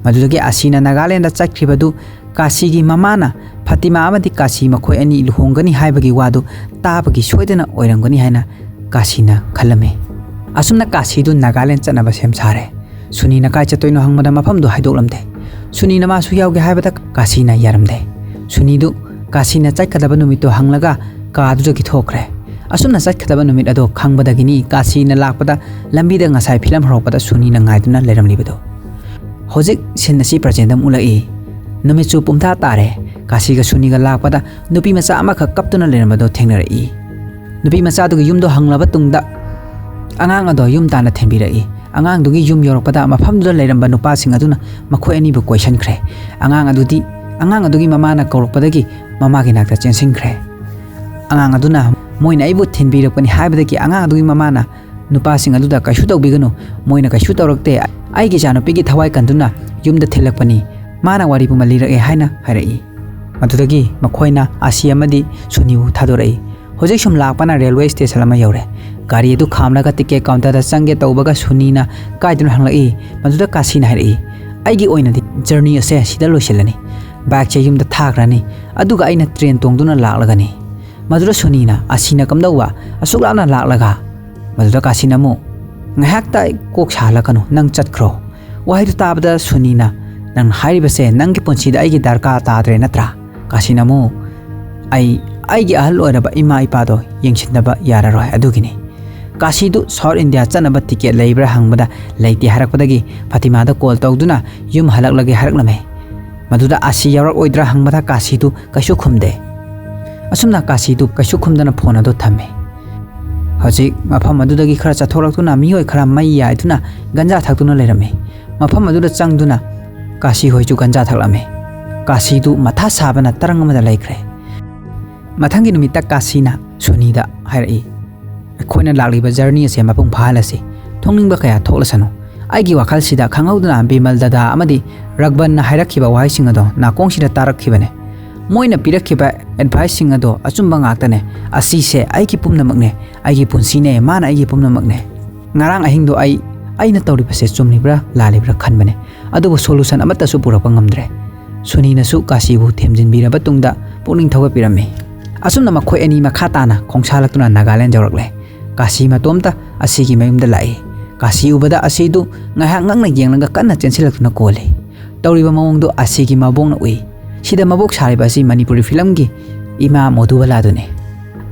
ꯃꯗꯨꯗꯒꯤ ꯑꯁꯤꯅ ꯅꯥꯒꯥꯂꯦꯟꯗ ꯆꯠꯈ꯭ꯔꯤꯕꯗꯨ ꯀꯥꯁꯤꯒꯤ ꯃꯃꯥꯅ ꯐꯥꯇꯤꯃꯥ ꯑꯃꯗꯤ ꯀꯥꯁꯤ ꯃꯈꯣꯏ ꯑꯅꯤ ꯂꯨꯍꯣꯡꯒꯅꯤ ꯍꯥꯏꯕꯒꯤ ꯋꯥꯗꯨ ꯇꯥꯕꯒꯤ ꯁꯣꯏꯗꯅ ꯑꯣꯏꯔꯝꯒꯅꯤ ꯍꯥꯏꯅ ꯀꯥꯁꯤꯅ ꯈꯜꯂꯝꯃꯤ꯫ ꯑꯁꯨꯝꯅ ꯀꯥꯁꯤꯗꯨ ꯅꯥꯒꯥꯂꯦꯟ ꯆꯠꯅꯕ ꯁꯦꯝ ꯁꯥꯔꯦ꯫ ꯁꯨꯅꯤꯅ ꯀꯥꯏ ꯆꯠꯇꯣꯏꯅꯣ ꯍꯪꯕꯗ ꯃꯐꯝꯗꯨ ꯍꯥꯏꯗꯣꯛꯂꯝꯗꯦ꯫ ꯁꯨꯅꯤꯅ ꯃꯥꯁꯨ ꯌꯥꯎꯒꯦ ꯍꯥꯏꯕꯗ ꯀꯥꯁꯤꯅ ꯌꯥꯔꯝꯗꯦ꯫ ꯁꯨꯅꯤꯗꯨ ꯀꯥꯁꯤꯅ ꯆꯠꯀꯗꯕ ꯅꯨꯃꯤꯠꯇꯨ ꯍꯪꯂꯒ ꯀꯥꯗꯨꯗꯒꯤ ꯊꯣꯛꯈ꯭ꯔꯦ꯫ ꯑꯁꯨꯝꯅ ꯆꯠꯀꯗꯕ ꯅꯨꯃꯤꯠ ꯑꯗꯣ ꯈꯪꯕꯗꯒꯤꯅꯤ ꯀꯥꯁꯤꯅ ꯂꯥꯛꯄꯗ ꯂꯝꯕꯤꯗ ꯉꯁꯥꯏ ꯐꯤꯂꯝ ꯍꯧꯔꯛꯄꯗ ꯁꯨꯅꯤꯅ ꯉꯥꯏꯗꯨꯅ ꯂꯩꯔꯝꯂꯤꯕꯗꯣ꯫ ꯍꯧꯖꯤꯛ ꯁꯤꯟ ꯑꯁꯤ ꯄ꯭ꯔꯖꯦꯟꯗ ꯑꯃꯨꯛ ꯎꯠꯂꯛꯏ꯫ ꯅꯨꯃꯤꯠꯁꯨ ꯄꯨꯝꯊꯥ ꯇꯥꯔꯦ꯫ ꯀꯥꯁꯤꯒ ꯁꯨꯅꯤꯒ ꯂꯥꯛꯄꯗ ꯅꯨꯄꯤ ꯃꯆꯥ ꯑꯃꯈꯛ ꯀꯞꯇꯨꯅ ꯂꯩꯔꯝꯕꯗꯣ ꯊꯦꯡꯅꯔꯛꯏ꯫ ꯅꯨꯄꯤ ꯃꯆꯥꯗꯨꯒꯤ ꯌꯨꯝꯗꯣ ꯍꯪꯂꯕ ꯇꯨꯡꯗ ꯑꯉꯥꯡ ꯑꯗꯣ ꯌꯨꯝ ꯇꯥꯟꯅ ꯊꯤꯟꯕꯤꯔꯛꯏ꯫ ꯑꯉꯥꯡꯗꯨꯒꯤ ꯌꯨꯝ ꯌꯧꯔꯛꯄꯗ ꯃꯐꯝꯗꯨꯗ ꯂꯩꯔꯝꯕ ꯅꯨꯄꯥꯁꯤꯡ ꯑꯗꯨꯅ ꯃꯈꯣꯏ ꯑꯅꯤꯕꯨ ꯀꯣꯏꯁꯟꯈ꯭ꯔꯦ꯫ ꯑꯉꯥꯡ ꯑꯗꯨꯗꯤ, ꯑꯉꯥꯡ ꯑꯗꯨꯒꯤ ꯃꯃꯥꯅ ꯀꯧꯔꯛꯄꯗꯒꯤ ꯃꯃꯥꯒꯤ ꯅꯥꯛꯇ ꯆꯦꯟꯁꯤꯟꯈ꯭ꯔꯦ꯫ ꯑꯉꯥꯡ ꯑꯗꯨꯅ, "ꯃꯣꯏꯅ ꯑꯩꯕꯨ ꯊꯤꯟꯕꯤꯔꯛꯄꯅꯤ" ꯍꯥꯏꯕꯗꯒꯤ ꯑꯉꯥꯡ ꯑꯗꯨꯒꯤ ꯃꯃꯥꯅ, "ꯅꯨꯄꯥꯁꯤꯡ ꯑꯗꯨꯗ ꯀꯩꯁꯨ ꯇꯧꯕꯤꯒꯅꯨ, ꯃꯣꯏꯅ ꯀꯩꯁꯨ ꯇꯧꯔꯛꯇꯦ, ꯑꯩꯒꯤ ꯏꯆꯥꯅꯨꯄꯤꯒꯤ ꯊꯋꯥꯏ ꯀꯟꯗꯨꯅ ꯌꯨꯝꯗ ꯊꯤꯜꯂꯛꯄꯅꯤ, ꯃꯥꯅ ꯋꯥꯔꯤ ꯄꯨꯝꯕ ꯂꯤꯔꯛꯑꯦ" ꯍꯥꯏꯅ ꯍꯥꯏꯔꯛꯏ꯫ ꯃꯗꯨꯗꯒꯤ ꯃꯈꯣꯏꯅ ꯑꯁꯤ ꯑꯃꯗꯤ ꯁꯨꯅꯤꯕꯨ ꯊꯥꯗꯣꯔꯛꯏ꯫ ꯍꯧꯖꯤꯛ ꯁꯨꯝ ꯂꯥꯛꯄꯅ ꯔꯦꯜꯋꯦ ꯁ꯭ꯇꯦꯁꯟ ꯑꯃ ꯌꯧꯔꯦ꯫ ꯒꯥꯔꯤ ꯑꯗꯨ ꯈꯥꯝꯂꯒ ꯇꯤꯀꯦꯠ ꯀꯥꯎꯟꯇꯔꯗ ꯆꯪꯒꯦ ꯇꯧꯕꯒ ꯁꯨꯅꯤꯅ ꯀꯥꯏꯗꯨꯅ ꯍꯪꯂꯛꯏ꯫ ꯃꯗꯨꯗ ꯀꯥꯁꯤꯅ ꯍꯥꯏꯔꯛꯏ, "ꯑꯩꯒꯤ ꯑꯣꯏꯅꯗꯤ ꯖꯔꯅꯤ ꯑꯁꯦ ꯁꯤꯗ ꯂꯣꯏꯁꯤꯜꯂꯅꯤ꯫ ꯕꯥꯏꯛꯁꯦ ꯌꯨꯝꯗ ꯊꯥꯈ꯭ꯔꯅꯤ, ꯑꯗꯨꯒ ꯑꯩꯅ ꯇ꯭ꯔꯦꯟ ꯇꯣꯡꯗꯨꯅ ꯂꯥꯛꯂꯒꯅꯤ"꯫ ꯃꯗꯨꯗ ꯁꯨꯅꯤꯅ, "ꯑꯁꯤꯅ ꯀꯝꯗꯧꯕ? ꯑꯁꯨꯛ ꯂꯥꯞꯅ ꯂꯥꯛꯂꯒ?" ꯃꯗꯨꯗ ꯀꯥꯁꯤꯅ ꯑꯃꯨꯛ, "ꯉꯥꯏꯍꯥꯛꯇ ꯀꯣꯛ ꯁꯥꯍꯜꯂꯛꯀꯅꯨ, ꯅꯪ ꯆꯠꯈ꯭ꯔꯣ"꯫ ꯋꯥꯍꯩꯗꯨ ꯇꯥꯕꯗ ꯁꯨꯅꯤꯅ, "ꯅꯪꯅ ꯍꯥꯏꯔꯤꯕꯁꯦ ꯅꯪꯒꯤ ꯄꯨꯟꯁꯤꯗ ꯑꯩꯒꯤ ꯗꯔꯀꯥꯔ ꯇꯥꯗ꯭ꯔꯦ ꯅꯠꯇ꯭ꯔꯥ?" ꯀꯥꯁꯤꯅ ꯑꯃꯨꯛ, "ꯑꯩ ꯑꯩꯒꯤ ꯑꯍꯜ ꯑꯣꯏꯔꯕ ꯏꯃꯥ ꯏꯄꯥꯗꯣ ꯌꯦꯡꯁꯤꯟꯗꯕ ꯌꯥꯔꯔꯣꯏ, ꯑꯗꯨꯒꯤꯅꯤ"꯫ ꯀꯥꯁꯤꯗꯨ ꯁꯥꯎꯠ ꯏꯟꯗꯤꯌꯥ ꯆꯠꯅꯕ ꯇꯤꯀꯦꯠ ꯂꯩꯕ꯭ꯔꯥ ꯍꯪꯕꯗ ꯂꯩꯇꯦ ꯍꯥꯏꯔꯛꯄꯗꯒꯤ ꯐꯥꯇꯤꯃꯥꯗ ꯀꯣꯜ ꯇꯧꯗꯨꯅ ꯌꯨꯝ ꯍꯜꯂꯛꯂꯒꯦ ꯍꯥꯏꯔꯛꯂꯝꯃꯦ꯫ ꯃꯗꯨꯗ ꯑꯁꯤ ꯌꯥꯎꯔꯛꯑꯣꯏꯗ꯭ꯔꯥ ꯍꯪꯕꯗ ꯀꯥꯁꯤꯗꯨ ꯀꯩꯁꯨ ꯈꯨꯝꯗꯦ꯫ ꯑꯁꯨꯝꯅ ꯀꯥꯁꯤꯗꯨ ꯀꯩꯁꯨ ꯈꯨꯝꯗꯅ ꯐꯣꯟ ꯑꯗꯨ ꯊꯝꯃꯦ꯫ ꯍꯧꯖꯤꯛ ꯃꯐꯝ ꯑꯗꯨꯗꯒꯤ ꯈꯔ ꯆꯠꯊꯣꯔꯛꯇꯨꯅ ꯃꯤꯑꯣꯏ ꯈꯔ ꯃꯩ ꯌꯥꯏꯗꯨꯅ ꯒꯟꯖꯥ ꯊꯛꯇꯨꯅ ꯂꯩꯔꯝꯃꯤ꯫ ꯃꯐꯝ ꯑꯗꯨꯗ ꯆꯪꯗꯨꯅ ꯀꯥꯁꯤ ꯍꯣꯏꯁꯨ ꯒꯟꯖꯥ ꯊꯛꯂꯝꯃꯤ꯫ ꯀꯥꯁꯤꯗꯨ ꯃꯊꯥ ꯁꯥꯕꯅ ꯇꯔꯪ ꯑꯃꯗ ꯂꯩꯈ꯭ꯔꯦ꯫ ꯃꯊꯪꯒꯤ ꯅꯨꯃꯤꯠꯇ ꯀꯥꯁꯤꯅ ꯁꯣꯅꯤꯗ ꯍꯥꯏꯔꯛꯏ, "ꯑꯩꯈꯣꯏꯅ ꯂꯥꯛꯂꯤꯕ ꯖꯔꯅꯤ ꯑꯁꯦ ꯃꯄꯨꯡ ꯐꯥꯍꯜꯂꯁꯤ꯫ ꯊꯣꯛꯅꯤꯡꯕ ꯀꯌꯥ ꯊꯣꯛꯂꯁꯅꯨ꯫ ꯑꯩꯒꯤ ꯋꯥꯈꯜꯁꯤꯗ ꯈꯪꯍꯧꯗꯅ ꯕꯤꯃꯜ ꯗꯗꯥ ꯑꯃꯗꯤ ꯔꯒꯕꯟꯅ ꯍꯥꯏꯔꯛꯈꯤꯕ ꯋꯥꯍꯩꯁꯤꯡ ꯑꯗꯣ ꯅꯥꯀꯣꯡꯁꯤꯗ ꯇꯥꯔꯛꯈꯤꯕꯅꯦ꯫ ꯃꯣꯏꯅ ꯄꯤꯔꯛꯈꯤꯕ ꯑꯦꯗꯚꯥꯏꯁꯁꯤꯡ ꯑꯗꯣ ꯑꯆꯨꯝꯕ ꯉꯥꯛꯇꯅꯦ꯫ ꯑꯁꯤꯁꯦ ꯑꯩꯒꯤ ꯄꯨꯝꯅꯃꯛꯅꯦ, ꯑꯩꯒꯤ ꯄꯨꯟꯁꯤꯅꯦ, ꯃꯥꯅ ꯑꯩꯒꯤ ꯄꯨꯝꯅꯃꯛꯅꯦ꯫ ꯉꯔꯥꯡ ꯑꯍꯤꯡꯗꯣ ꯑꯩ, ꯑꯩꯅ ꯇꯧꯔꯤꯕꯁꯦ ꯆꯨꯝꯂꯤꯕ꯭ꯔꯥ ꯂꯥꯜꯂꯤꯕ꯭ꯔꯥ ꯈꯟꯕꯅꯦ, ꯑꯗꯨꯕꯨ ꯁꯣꯂꯨꯁꯟ ꯑꯃꯠꯇꯁꯨ ꯄꯨꯔꯛꯄ ꯉꯝꯗ꯭ꯔꯦ꯫" ꯁꯣꯅꯤꯅꯁꯨ ꯀꯥꯁꯤꯕꯨ ꯊꯦꯝꯖꯤꯟꯕꯤꯔꯕ ꯇꯨꯡꯗ ꯄꯨꯛꯅꯤꯡ ꯊꯧꯒꯠꯄꯤꯔꯝꯃꯤ꯫ ꯑꯁꯨꯝꯅ ꯃꯈꯣꯏ ꯑꯅꯤ ꯃꯈꯥ ꯇꯥꯅ ꯈꯣꯡꯁꯥꯜꯂꯛꯇꯨꯅ ꯅꯥꯒꯥꯂꯦꯟ ꯌꯧꯔꯛꯂꯦ꯫ ꯀꯥꯁꯤ ꯃꯇꯣꯝꯇ ꯑꯁꯤꯒꯤ ꯃꯌꯨꯝꯗ ꯂꯥꯛꯏ꯫ ꯀꯥꯁꯤ ꯎꯕꯗ ꯑꯁꯤꯗꯨ ꯉꯥꯏꯍꯥꯛ ꯉꯛꯅ ꯌꯦꯡꯂꯒ ꯀꯟꯅ ꯆꯦꯟꯁꯤꯜꯂꯛꯇꯨꯅ ꯀꯣꯜꯂꯤ꯫ ꯇꯧꯔꯤꯕ ꯃꯑꯣꯡꯗꯨ ꯑꯁꯤꯒꯤ ꯃꯕꯣꯛꯅ ꯎꯏ꯫ ꯁꯤꯗ ꯃꯕꯣꯛ ꯁꯥꯔꯤꯕ ꯑꯁꯤ ꯃꯅꯤꯄꯨꯔꯤ ꯐꯤꯂꯝꯒꯤ ꯏꯃꯥ ꯃꯣꯙꯨꯕꯂꯥꯗꯨꯅꯤ꯫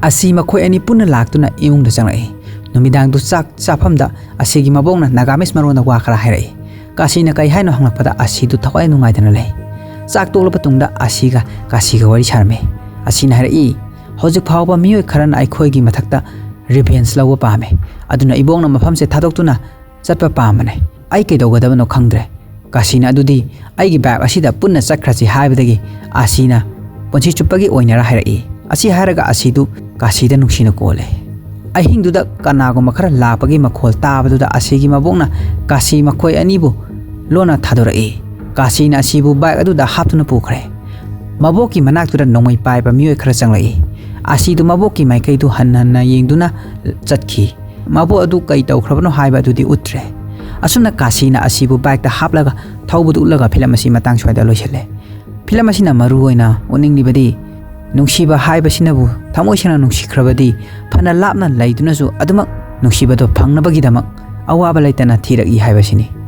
ꯑꯁꯤ ꯃꯈꯣꯏ ꯑꯅꯤ ꯄꯨꯟꯅ ꯂꯥꯛꯇꯨꯅ ꯏꯃꯨꯡꯗ ꯆꯪꯂꯛꯏ꯫ ꯅꯨꯃꯤꯗꯥꯡꯗꯨ ꯆꯥꯛ ꯆꯥꯐꯝꯗ ꯑꯁꯤꯒꯤ ꯃꯕꯣꯛꯅ ꯅꯥꯒꯥꯃꯤꯁ ꯃꯔꯣꯟꯗ ꯋꯥ ꯈꯔ ꯍꯥꯏꯔꯛꯏ꯫ ꯀꯥꯁꯤꯅ ꯀꯩ ꯍꯥꯏꯅꯣ ꯍꯪꯂꯛꯄꯗ ꯑꯁꯤꯗꯨ ꯊꯋꯥꯏ ꯅꯨꯡꯉꯥꯏꯇꯅ ꯂꯩ꯫ ꯆꯥꯛ ꯇꯣꯛꯂꯕ ꯇꯨꯡꯗ ꯑꯁꯤꯒ ꯀꯥꯁꯤꯒ ꯋꯥꯔꯤ ꯁꯥꯔꯝꯃꯤ꯫ ꯑꯁꯤꯅ ꯍꯥꯏꯔꯛꯏ, "ꯍꯧꯖꯤꯛ ꯐꯥꯎꯕ ꯃꯤꯑꯣꯏ ꯈꯔꯅ ꯑꯩꯈꯣꯏꯒꯤ ꯃꯊꯛꯇ ꯔꯤꯚꯦꯟꯁ ꯂꯧꯕ ꯄꯥꯝꯃꯤ꯫ ꯑꯗꯨꯅ ꯏꯕꯣꯛꯅ ꯃꯐꯝꯁꯦ ꯊꯥꯗꯣꯛꯇꯨꯅ ꯆꯠꯄ ꯄꯥꯝꯕꯅꯦ꯫ ꯑꯩ ꯀꯩꯗꯧꯒꯗꯕꯅꯣ ꯈꯪꯗ꯭ꯔꯦ꯫" ꯀꯥꯁꯤꯅ ꯑꯗꯨꯗꯤ ꯑꯩꯒꯤ ꯕꯥꯏꯛ ꯑꯁꯤꯗ ꯄꯨꯟꯅ ꯆꯠꯈ꯭ꯔꯁꯤ ꯍꯥꯏꯕꯗꯒꯤ ꯑꯁꯤꯅ ꯄꯨꯟꯁꯤ ꯆꯨꯞꯄꯒꯤ ꯑꯣꯏꯅꯔ ꯍꯥꯏꯔꯛꯏ꯫ ꯑꯁꯤ ꯍꯥꯏꯔꯒ ꯑꯁꯤꯗꯨ ꯀꯥꯁꯤꯗ ꯅꯨꯡꯁꯤꯅ ꯀꯣꯜꯂꯦ꯫ ꯑꯍꯤꯡꯗꯨꯗ ꯀꯅꯥꯒꯨꯝꯕ ꯈꯔ ꯂꯥꯛꯄꯒꯤ ꯃꯈꯣꯜ ꯇꯥꯕꯗꯨꯗ ꯑꯁꯤꯒꯤ ꯃꯕꯣꯛꯅ ꯀꯥꯁꯤ ꯃꯈꯣꯏ ꯑꯅꯤꯕꯨ ꯂꯣꯟꯅ ꯊꯥꯗꯣꯔꯛꯏ꯫ ꯀꯥꯁꯤꯅ ꯑꯁꯤꯕꯨ ꯕꯥꯏꯛ ꯑꯗꯨꯗ ꯍꯥꯞꯇꯨꯅ ꯄꯨꯈ꯭ꯔꯦ꯫ ꯃꯕꯣꯛꯀꯤ ꯃꯅꯥꯛꯇꯨꯗ ꯅꯣꯡꯃꯩ ꯄꯥꯏꯕ ꯃꯤꯑꯣꯏ ꯈꯔ ꯆꯪꯂꯛꯏ꯫ ꯑꯁꯤꯗꯨ ꯃꯕꯣꯛꯀꯤ ꯃꯥꯏꯀꯩꯗꯨ ꯍꯟꯅ ꯍꯟꯅ ꯌꯦꯡꯗꯨꯅ ꯆꯠꯈꯤ꯫ ꯃꯕꯣꯛ ꯑꯗꯨ ꯀꯩ ꯇꯧꯈ꯭ꯔꯕꯅꯣ ꯍꯥꯏꯕ ꯑꯗꯨꯗꯤ ꯎꯠꯇ꯭ꯔꯦ꯫ ꯑꯁꯨꯝꯅ ꯀꯥꯁꯤꯅ ꯑꯁꯤꯕꯨ ꯕꯥꯏꯛꯇ ꯍꯥꯞꯂꯒ ꯊꯧꯕꯗꯨ ꯎꯠꯂꯒ ꯐꯤꯂꯝ ꯑꯁꯤ ꯃꯇꯥꯡ ꯁ꯭ꯋꯥꯏꯗ ꯂꯣꯏꯁꯤꯜꯂꯦ꯫ ꯐꯤꯂꯝ ꯑꯁꯤꯅ ꯃꯔꯨ ꯑꯣꯏꯅ ꯎꯠꯅꯤꯡꯂꯤꯕꯗꯤ, ꯅꯨꯡꯁꯤꯕ ꯍꯥꯏꯕꯁꯤꯅꯕꯨ ꯊꯃꯣꯏ ꯁꯦꯡꯅ ꯅꯨꯡꯁꯤꯈ꯭ꯔꯕꯗꯤ, ꯐꯅ ꯂꯥꯞꯅ ꯂꯩꯗꯨꯅꯁꯨ ꯑꯗꯨꯃꯛ ꯅꯨꯡꯁꯤꯕꯗꯣ ꯐꯪꯅꯕꯒꯤꯗꯃꯛ ꯑꯋꯥꯕ ꯂꯩꯇꯅ ꯊꯤꯔꯛꯏ ꯍꯥꯏꯕꯁꯤꯅꯤ꯫